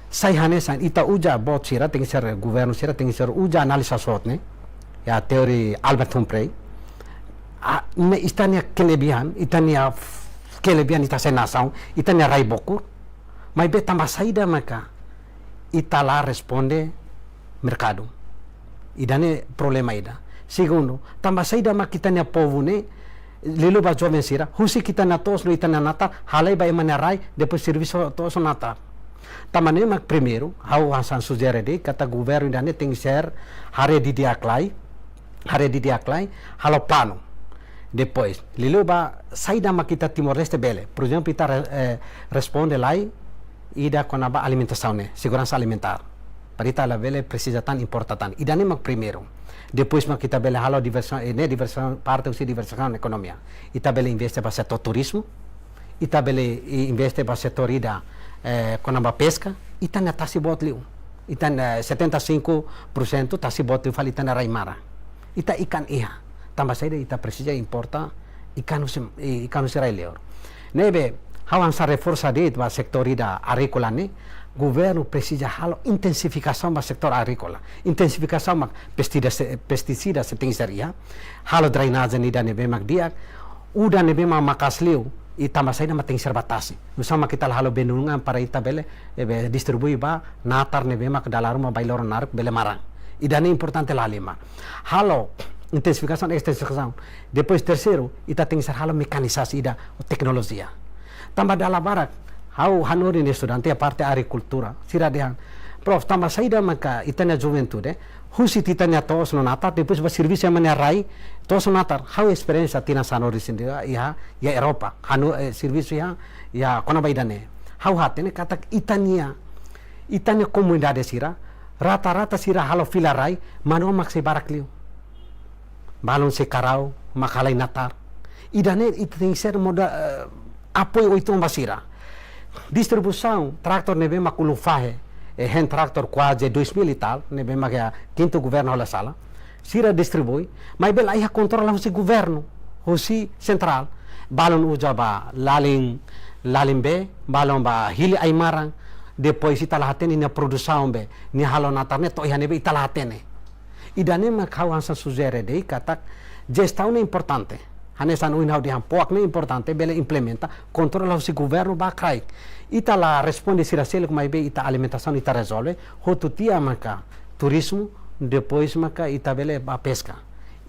sai hanesan ita uza boot sira, tenke ser governu sira, tenke ser uza análize soot ne'e, iha teoria Albert Humphrey. Ah, ne'e ita-nia kelebihan, ita-nia kelebihan ita sai nasaun, ita-nia rai bokur. Maibé tanba saida maka ita la responde merkadu. Ida-ne'e problema ida. Segundu, tanba saida maka ita-nia povu ne'e, liuliu ba joven sira, husik ita-nia to'os no ita-nia natar, halai ba ema nia rai, depois servisu to'os no natar. Tanba ne'e mak primeiru, ha'u hanesan sujere de'it, katak governu ida-ne'e tenke ser haree didi'ak lai, haree didi'ak lai, halo planu. Depois, liuliu ba saida maka ita Timor-Leste bele. Por ezemplu, ita re-, eh, responde lai, ida kona-ba alimentasaun ne'e, seguransa alimentár. Para ita labele presiza tan importa tan. Ida-ne'e mak primeiru. Depois mak ita bele halo diversaun, eh, ne'e diversaun, parte husi diversaun ekonomia. Ita bele investe ba setór turizmu, ita bele i-, investe ba setór ida, eh, kona-ba peska, ita-nia tasi boot liu. Ita-nia setenta e cinco por cento tasi boot liu fali ita-nia rai maran. Ita ikan iha. Tanba saida ita presiza importa ikan husi, i-, ikan husi rai-liur. Ne'ebé, ha'u hanesan reforsa de'it ba setór ida agríkola ne'e, governu presiza halo intensifikasaun ba setór agríkola. Intensifikasaun mak pestisida se-, pestisida sei tenkesér iha, halo drenajen ida ne'ebé mak di'ak, udan ne'ebé mak maka'as liu, i tanba saida mak tenkesér batasi. Oinsá mak ita la halo bendungan para ita bele, eh, be distribui ba natar ne'ebé mak dala ruma bainhira loron naruk bele maran. Ida-ne'e importante la halimar. Halo intensifikasaun, ekstensifikasaun. Depois terseiru, ita tenkesér halo mekanizasaun ida, teknolojia. Tanba dala barak, ha'u hanorin estudante iha parte agrikultura, sira dehan, "Prof, tanba saida maka ita-nia juventude husi ita-nia to'os no natar, depois bá servisu iha ema nia rai, to'os no natar." Ha'u esperiénsia tinan sanulu-resin-dua iha, iha Europa, hanorin, eh, servisu iha, iha kona-ba ida-ne'e. Ha'u hatene katak ita-nia, ita-nia komunidade sira, rata-rata sira halo fila rai, manu mak sei barak liu. Balun sei karau, mak halai natar. Ida-ne'e ita tenkesér moda, eh, apoiu oituan ba sira. Distribuisaun tratór ne'ebé mak ulun fahe, eh, hand tractor kuaze dois mil e tal, ne'ebé mak iha kintu governu halo sala. Sira distribui, maibé la iha kontrola husi governu, husi sentrál. Balun uza ba lalin, lalin bee, balun bá hili ai-maran, depois ita la hatene nia produsaun be, nia halo natar ne'e to'o iha ne'ebé ita la hatene. Ida-ne'e mak ha'u hanesan sujere de'it katak jestaun ne'e importante. Hanesan ohin ha'u dehan POAK ne'e importante, bele implementa, kontrola husi governu ba kraik. Ita la responde sira seluk maibé ita alimentasaun ita rezolve, hotu tiha maka turizmu, depois maka ita bele bá peska.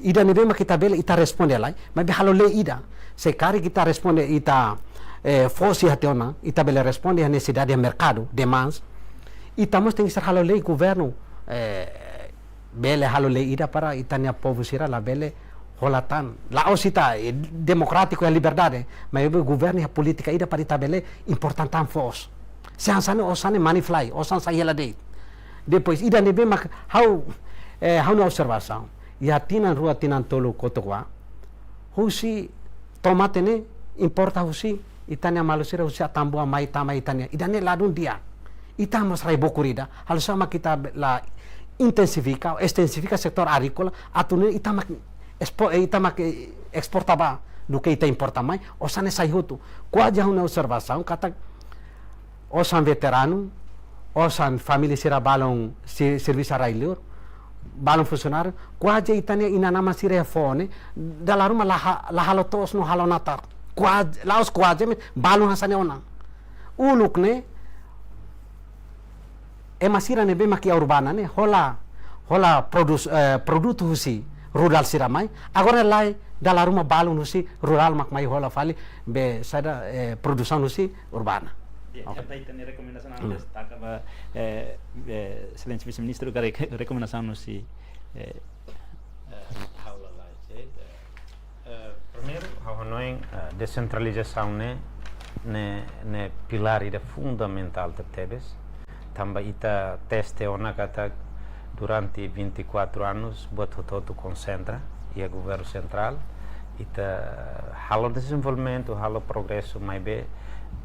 Ida ne'ebé maka ita bele ita responde lai, maibé halo lei ida. Se karik ita responde ita, eh, fosi hati ona, ita bele responde iha nesesidade merkadu, demands. Ita mós tenkesér halo lei governu, eh, bele halo lei ida para ita-nia povu sira labele hola tan. La'ós ita, eh, demokrátiku iha liberdade, maibé governu iha polítika ida para ita bele importa tan foos. Se hanesan ne'e osan ne'e mani fly, osan sai hela de'it. Depois, ida ne'ebé mak ha'u, eh, ha'u-nia observasaun. Iha tinan rua, tinan tolu kotuk ba, husi tomate ne'e importa husi ita-nia maluk sira husi Atambua mai tama ita-nia. Ida-ne'e ladún di'ak. Ita mós rai bokur ida. Halo oinsá mak ita la intensifika, ekstensifika setór agríkola, atu nune'e ita mak espo-, eh, ita mak, eh, esporta ba, duké ita importa mai, osan ne'e sai hotu. Kuaze ha'u-nia observasaun, katak osan veteranu, osan família sira balun si-, servisu rai-liur, balun funsionáriu, kuaze ita-nia inan-aman sira iha foho ne'e, dala ruma la ha-, la halo to'os no halo natar. Kuaze, la'ós kuaze, maibé balun hanesan ne'e ona. Uluk ne'e, ema sira ne'ebé mak iha urbana ne'e, hola, hola produs-, eh, produtu husi rurál sira mai. Agora lae, dala ruma balun husi rurál mak mai hola fali, be saida, eh, produsaun husi urbana. Ya, oke. Ita-nia rekomendasaun Hmm. antes, taka ba, eh, eh, Exelénsia Vise-Ministru, karik rekomendasaun husi, eh, eh, ha'u lalais, eh, eh, primeiru, ha'u hanoin, eh, desentralizasaun ne'e, ne'e, ne'e pilár ida fundamentál tebetebes. Tanba ita teste ona katak durante vinte e quatro anos, buat hotu-hotu konsentra iha governu sentrál. Ita halo dezenvolvimentu, halo progresu, maibé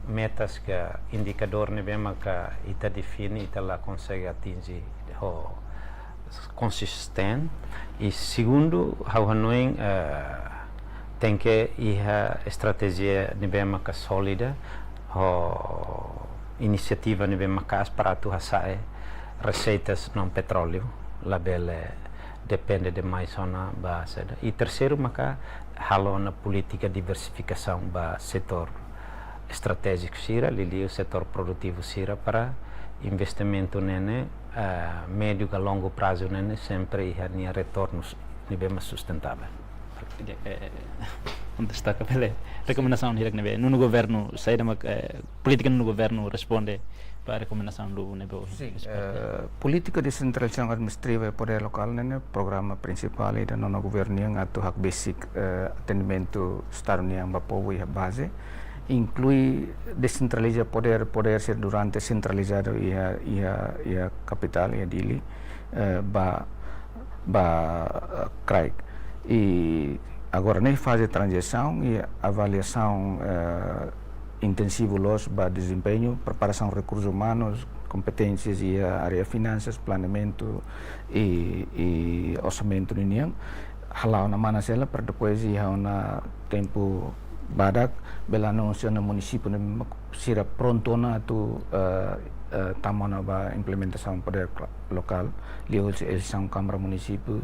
metas ka indikadór ne'ebé maka ita define, ita la konsege atinje ho konsistente. I segundu, ha'u hanoin, eh, tenke iha estratéjia ne'ebé maka sólida, ho inisiativa ne'ebé maka'as para atu hasa'e reseitas non petróleu, labele depende demais ona ba saida. I terseiru maka halo ona polítika diversifikasaun ba setór estratéjiku sira, liuliu setór produtivu sira para investimentu ne'e ne'e, eh, médiu ka longu prazu ne'e ne'e sempre iha nia retornus ne'ebé mak sustentável. Ida, eh, eh, un destaka bele rekomendasaun hirak ne'ebé nonu governu saida mak, eh, polítika nonu governu responde ba rekomendasaun luwu ne'ebé ohin. Sin, eh, polítika desentralizasaun administrativa i podér lokál ne'e ne'e programa prinsipál ida nonu governu nian atu hakbesik, eh, atendimentu Estadu nian ba povu iha baze, inklui desentraliza podér, podér sira durante sentralizadu iha, iha, iha kapitál, iha Dili, eh, ba, ba, eh, kraik. I agora ne'e faze tranzisaun i avaliasaun, eh, intensivu loos ba dezempeñu, preparasaun rekursus umanus, kompeténsias iha área finansas, planeamentu i, i orsamentu ninian. hala'o ona manas hela para depois iha ona tempu badak bele anunsia ona munisípiu ne'ebé sira prontu ona atu, eh, eh, tama ona ba implementasaun podér kla-, lokál, liuhusi eleisaun Kámara Munisípiu,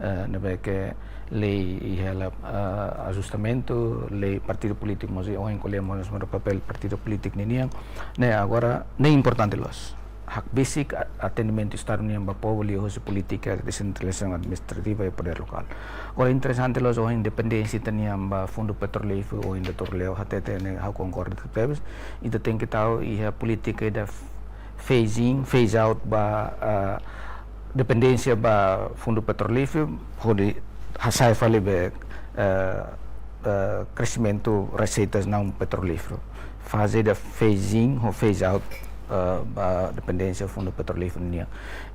eh, ne'ebé ke lei iha hela, eh, ajustamentu, lei partidu polítiku mós, ohin ko'alia mós sobre papél partidu polítiku ninian, ne'e agora ne'e importante loos. Hakbesik a-, atendimentu Estadu nian ba povu liuhusi polítika desentralizasaun administrativa i podér lokál. Agora interesante loos ohin dependénsia ita-nian ba Fundu Petrolíferu, ohin Doutór Leo hatete ne'e ha'u konkorda tebes. Ita tenke tau iha polítika ida f-, phase in, phase out ba, ah, dependénsia ba Fundu Petrolíferu, hodi hasa'e fali be, eh, eh, kresimentu reseitas naun petrolíferu. Faze ida phase in ho phase out, eh, ba dependénsia Fundu Petrolíferu nian.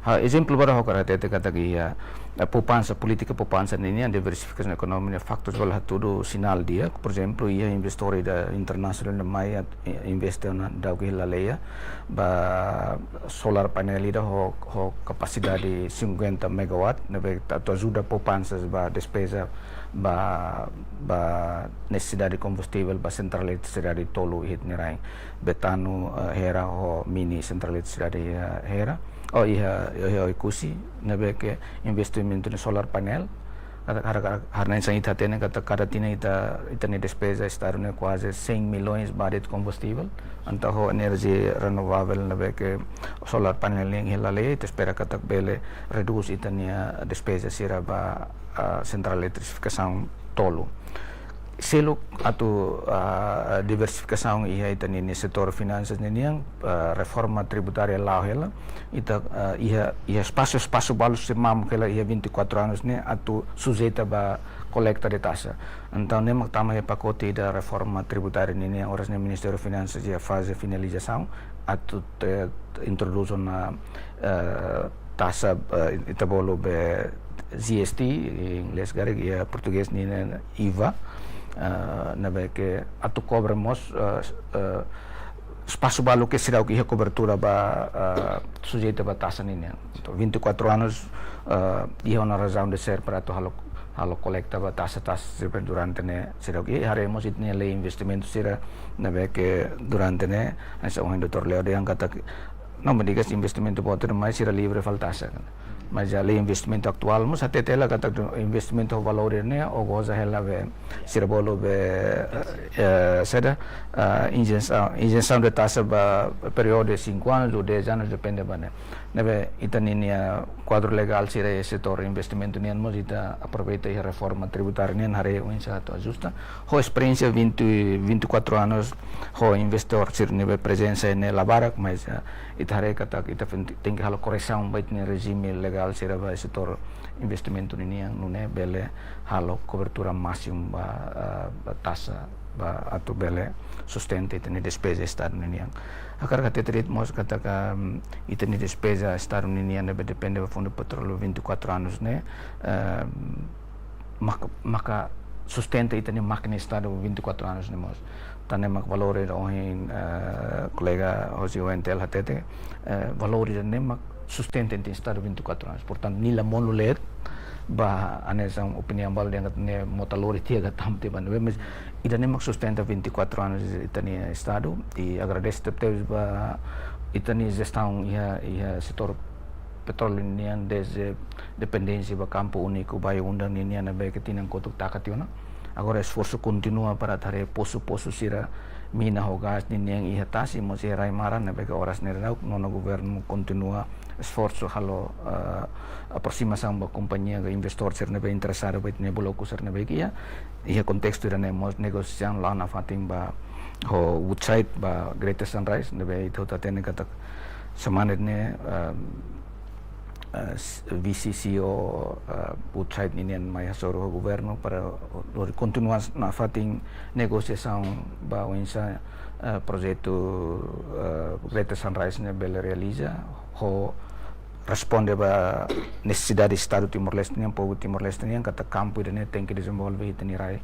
Ha, ezemplu badak ha'u hakarak hatete katak iha, eh, poupansa, polítika poupansa ninian, diversifikasaun ekonomia, faktus balu hatudu sinál di'ak. Porezemplu, iha investór ida internasionál ne'ebé mai atu, eh, investe ona daudauk iha Laleya ba solar panel ida ho, ho kapasidade cinquenta megawatt, ne'ebé atu ajuda poupansas ba despeza ba, ba nesesidade kombustivel ba sentrál eletrisidade tolu iha ita-nia rain. Betano, eh, Hera ho mini sentrál eletrisidade iha Hera. Oh, iha, iha Oekusi, ne'ebé ke investimentu ne'e solar panel. Kada, kada, kada, karena yang ita hatene katak kada tinan ita, ita-nia despeza Estadu ne'e kuaze cem milhões ba de'it kombustivel. Entaun ho enerjia renovável ne'ebé ke solar panel nian iha Laleya, ita espera katak bele redús ita-nia despeza sira ba, ah, sentrál eletrifikasaun tolu. Seluk atu, ah, diversifikasaun iha ita-nia setór finansas ninian, ah, reforma tributária la'o hela, ita, ah, iha, iha espasu, espasu balu sei mamuk hela iha vinte e quatro anos ne'e atu sujeita ba kolekta de taxa. Entaun ne'e mak tama iha pakote ida reforma tributária ninian, oras ne'e Ministériu Finansas iha faze finalizasaun atu, eh, introdús ona, eh, taxa, eh, ita bolu be G S T, inglés karik, iha portugés nian IVA, eh, ne'ebé ke atu kobre mós, eh, eh, espasu balu ke seidauk iha kobertura ba, eh, sujeita ba taxa ninian. Entaun, vinte e quatro anos, eh, iha ona razaun de ser para atu halo, halo kolekta ba taxa, taxa sira durante ne'e seidauk. I haree mós ita-nia lei investimentu sira ne'ebé ke durante ne'e, hanesan ohin Doutór Leo dehan katak, não me digas investimentu boot, mas sira livre fali taxa. Mas iha lei investimentu atuál mós hatete hela katak investimentu valór ne'e, ou goza hela be, sira bolu be, eh, saida, ah, izensaun, izensaun de taxa ba períodu de cinco anos ou dez anos, depende ba ne'e. Ne'ebé ita-nia kuadru legál sira iha setór investimentu nian mós ita aproveita iha reforma tributária nian haree oinsá atu ajusta. Ho esperiénsia vinte, vinte e quatro anos, ho investidór sira ne'ebé prezensa ne'e la barak, mas, eh, ita haree katak ita fen-, tenke halo koresaun ba ita-nia rejime legál sira ba setór investimentu ninian, nune'e bele halo kobertura másimu ba, eh, ba taxa, ba atu bele sustenta ita-nia despeza Estadu ninian. Hakarak hatete de'it mós katak, mm, ita-nia despeza Estadu ninian ne'ebé depende ba Fundu Petróleu vinte e quatro anos ne'e, eh, maka, maka sustenta ita-nia mákina Estadu vinte e quatro anos ne'e mós. Tan ne'e mak valór ida ohin, eh, kolega hosi O N T L hatete, eh, valór ida ne'e mak sustenta ita-nia Estadu vinte e quatro anos. Portantu, nia la monu leet ba hanesan opiniaun balu dehan katak ne'e mota lori tiha ka tama tiha ba ne'ebé, mas ida ne'e mak sustenta vinte e quatro anos ita-nia Estadu. I agradese tebes ba ita-nia jestaun iha, iha setór petróleu nian, desde dependénsia ba Kampu Úniku, Bayu Undang ninian ne'ebé ke tinan kotuk taka tiha ona. Agora esforsu kontinua para atu haree posu-posu sira mina ho gás ninian iha tasi mós iha rai-maran ne'ebé ke oras ne'e daudaun nona governu kontinua esforsu halo, eh, aproximasaun ba kompañia ka investór sira ne'ebé interesadu ba ita-nia bloku sira ne'ebé ke iha. Iha kontestu ida ne'e mós negosiasaun la'o nafatin ba ho Woodside ba Greater Sunrise ne'ebé ita hotu hatene katak semana ne'e, ehm, eh, s-, vise C E O, eh, Woodside ninian mai hasoru ho governu para hodi kontinua nafatin negosiasaun ba oinsá, eh, projetu, eh, Greater Sunrise ne'e bele realiza ho responde ba nesesidade Estadu Timor-Leste nian, povu Timor-Leste nian, katak kampu ida ne'e tenke dezenvolve ita-nia rai,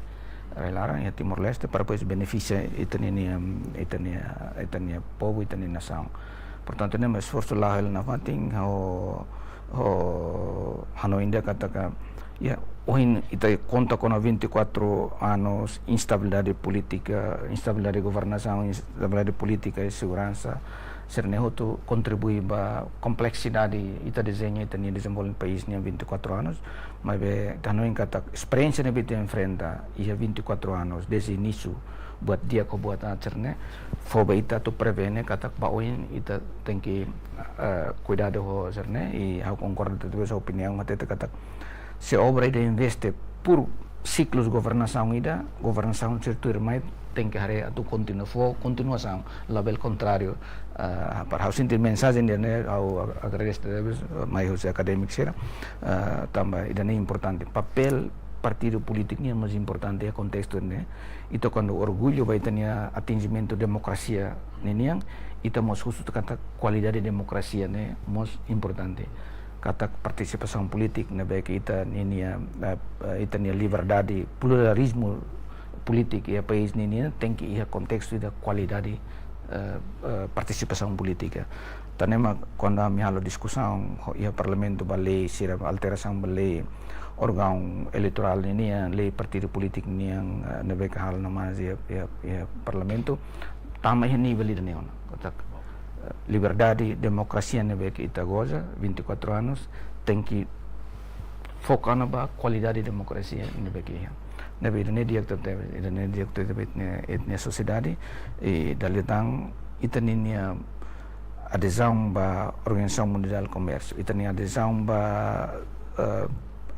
rai-laran iha Timor-Leste para depois benefisia ita-nia, ita-nia, ita-nia povu, ita-nia nasaun. Portantu, ne'e mak esforsu la'o hela nafatin, ho, ho hanoin ida katak, ya, Ohin ita konta kona vinte e quatro anos, instabilidade polítika, instabilidade governasaun, instabilidade polítika i seguransa, sira-ne'e hotu kontribui ba kompleksidade ita dezeña ita-nia dezenvolve país nian vinte e quatro anos, maibé ita hanoin katak esperiénsia ne'ebé ita enfrenta iha vinte e quatro anos, desde inísiu, buat di'ak ho buat aat sira-ne'e, fó ba ita atu prevene katak ba oin ita tenke, eh, kuidadu ho sira-ne'e, i ha'u konkorda tebes ho opiniaun hatete katak se obra ida investe por siklus governasaun ida, governasaun sira tuirmai tenke haree atu kontinua fó, kontinuasaun, labele kontráriu. Ah, para ha'u sente mensajen ida-ne'e, ha'u ag-, agradese tebes, mai husi akadémiku sira, ah, tanba ida-ne'e importante. Papél partidu polítiku nian mós importante iha kontestu ne'e. Ita kuandu orgullu ba ita-nia atinjimentu demokrasia ninian, ita mós husu katak kualidade demokrasia ne'e mós importante. Katak partisipasaun polítika ne'ebé ke ita ninia, eh, eh, ita-nia liberdade, pluralizmu polítiku iha país ninian tenke iha kontestu ida kualidade, eh, eh, partisipasaun polítika. Tan ne'e mak kuandu ami halo diskusaun ho iha parlamentu ba lei sira, alterasaun ba lei órgaun eleitorál ninian, lei partidu polítiku nian, eh, ne'ebé ke halo namás iha, iha, iha parlamentu, tama iha nivel ida-ne'e ona. Katak, eh, liberdade, demokrasia ne'ebé ke ita goza vinte e quatro anos, tenke foka ona ba kualidade demokrasia ne'ebé ke iha. Ne'ebé ida-ne'e di'ak tebes, ida-ne'e di'ak tebes iha ita-nia sosiedade, i dala ida tan ita ninia adezaun ba Organizasaun Mundiál Komérsiu, ita-nia adezaun ba, eh,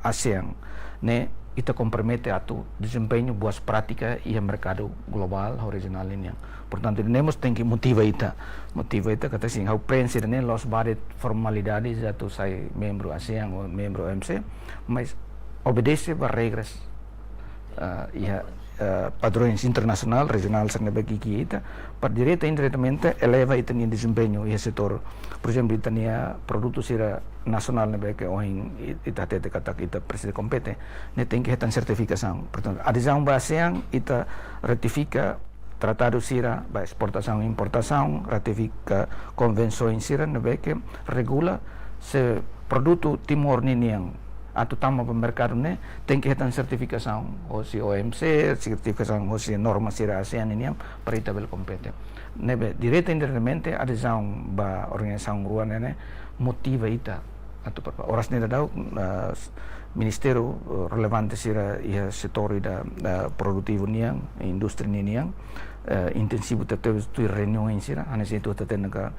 ASEAN, ne'e ita kompromete atu dezempeña boas prátika iha merkadu globál ho rejionál ninian. Portantu, ne'e mós tenke motiva ita, motiva ita katak sin, ha'u prenxe ne'e la'ós ba de'it formalidade atu sai membru ASEAN ou membru OMC, mas obedese ba regras, ah, iha, ah, padrões internasionál, rejionál, sira ne'ebé ke iha ita, para direta ou indiretamente eleva ita-nia dezempeñu iha setór. Por ezemplu, ita-nia produtu sira nasionál ne'ebé ke ohin i-, ita hatete katak ita presiza kompete, ne'e tenke hetan sertifikasaun. Portantu, adezaun ba ASEAN, ita ratifika tratadu sira ba esportasaun, importasaun, ratifika konvensaun sira ne'ebé ke regula se produtu Timor ninian atu tama ba merkadu ne'e, tenke hetan sertifikasaun hosi OMC, sertifikasaun hosi norma sira ASEAN ninian, para ita bele kompete. Ne'ebé direta indiretamente adezaun ba organizasaun rua ne'e, ne'e motiva ita atu prepara. Oras ne'e daudaun, eh, ministériu, eh, relevante sira iha setór ida, eh, produtivu nian, indústria ninian, eh, intensivu tebes tuir reuniaun sira, hanesan ita hatene katak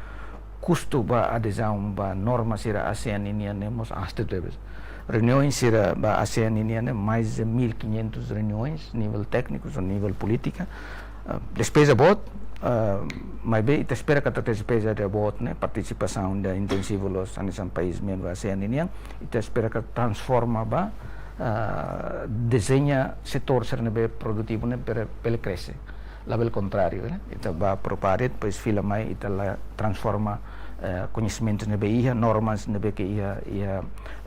kustu ba adezaun ba norma sira ASEAN ninian ne'e mós aas tebes. Reuniaun sira ba ASEAN ninian ne'e mais de mil e quinhentos reuniões, nivel tékniku ou nivel polítika. Ah, despeza boot, ah, maibé ita espera katak despeza ida boot ne'e, partisipasaun ida intensivu loos hanesan país membru ASEAN ninian, ita espera katak transforma ba, ah, dezeña setór sira ne'ebé produtivu ne'e bele, bele krexe. Labele kontráriu, eh. Ita ba prepara de'it, depois fila mai ita la transforma, eh, koñesimentus ne'ebé iha, normas ne'ebé ke iha, iha,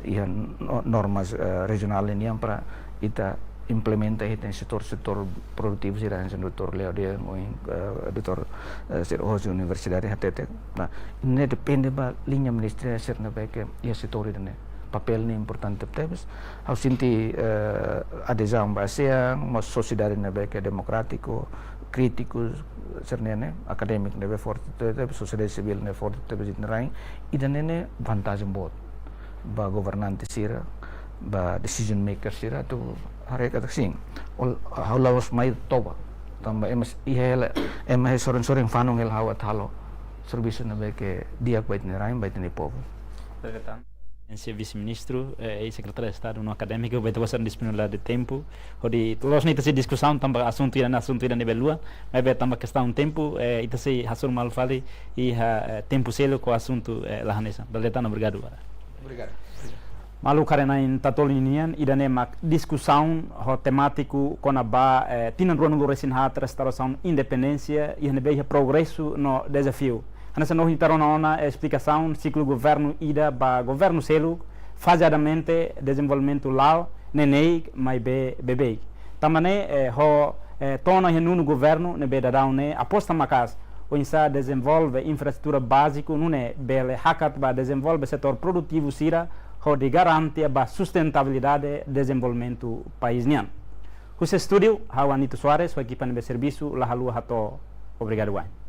iha no-, normas, eh, rejionál ninian para ita implementa iha setór, setór produtivu sira hanesan doutór Leo dehan, ou, eh, doutór, eh, sira hosi universidade hatete. Nah, ne'e depende ba liña ministeriál sira ne'ebé ke iha setór ida-ne'e. Papél ne'e importante tebes. Ha'u sente, eh, adezaun ba ASEAN, mós sosiedade ne'ebé ke demokrátiku, krítiku, sira-ne'e, akadémiku ne'ebé forte tebes, sosiedade sivíl ne'e forte tebes iha ita-nia rain, ida-ne'e ne'e vantajen boot ba governante sira, ba decision maker sira atu haree katak sin. Ol-, ha'u la'ós mai toba. Tanba ema iha hela, ema iha sorin-sorin fanun hela ha'u atu halo servisu ne'ebé ke di'ak ba ita-nia rain, ba ita-nia povu. Obrigadu. Exelénsia Vise-Ministru, eh, i Sekretáriu Estadu no akadémiku, ba ita-boot sira-nia disponibilidade tempu. Hodi loos ne'e ita sei diskusaun tanba asuntu ida-ne'e, asuntu ida ne'ebé luan, maibé tanba kestaun tempu, eh, ita sei hasoru malu fali iha, eh, tempu seluk ho asuntu, eh, la hanesan. Dala ida tan, obrigadu barak. Obrigadu. Maluk haree-na'in Tatoli nian, ida-ne'e mak diskusaun ho temátiku kona-ba, eh, tinan ruanulu-resin-haat restaurasaun independénsia, iha ne'ebé iha progresu no dezafiu. Hanesan ohin ita rona ona, eh, esplikasaun siklu governu ida ba governu seluk, fazeadamente dezenvolvimentu la'o neineik maibé beibeik. Tanba ne'e, eh, ho, eh, to'o ona iha nonu governu ne'ebé daudaun ne'e aposta maka'as oinsá dezenvolve infraestrutura báziku, nune'e bele hakat ba dezenvolve setór produtivu sira, hodi garante ba sustentabilidade dezenvolvimentu país nian. Husi estúdiu, ha'u Anito Soares, ho ekipa ne'ebé servisu, la haluha hato'o obrigadu wa'in.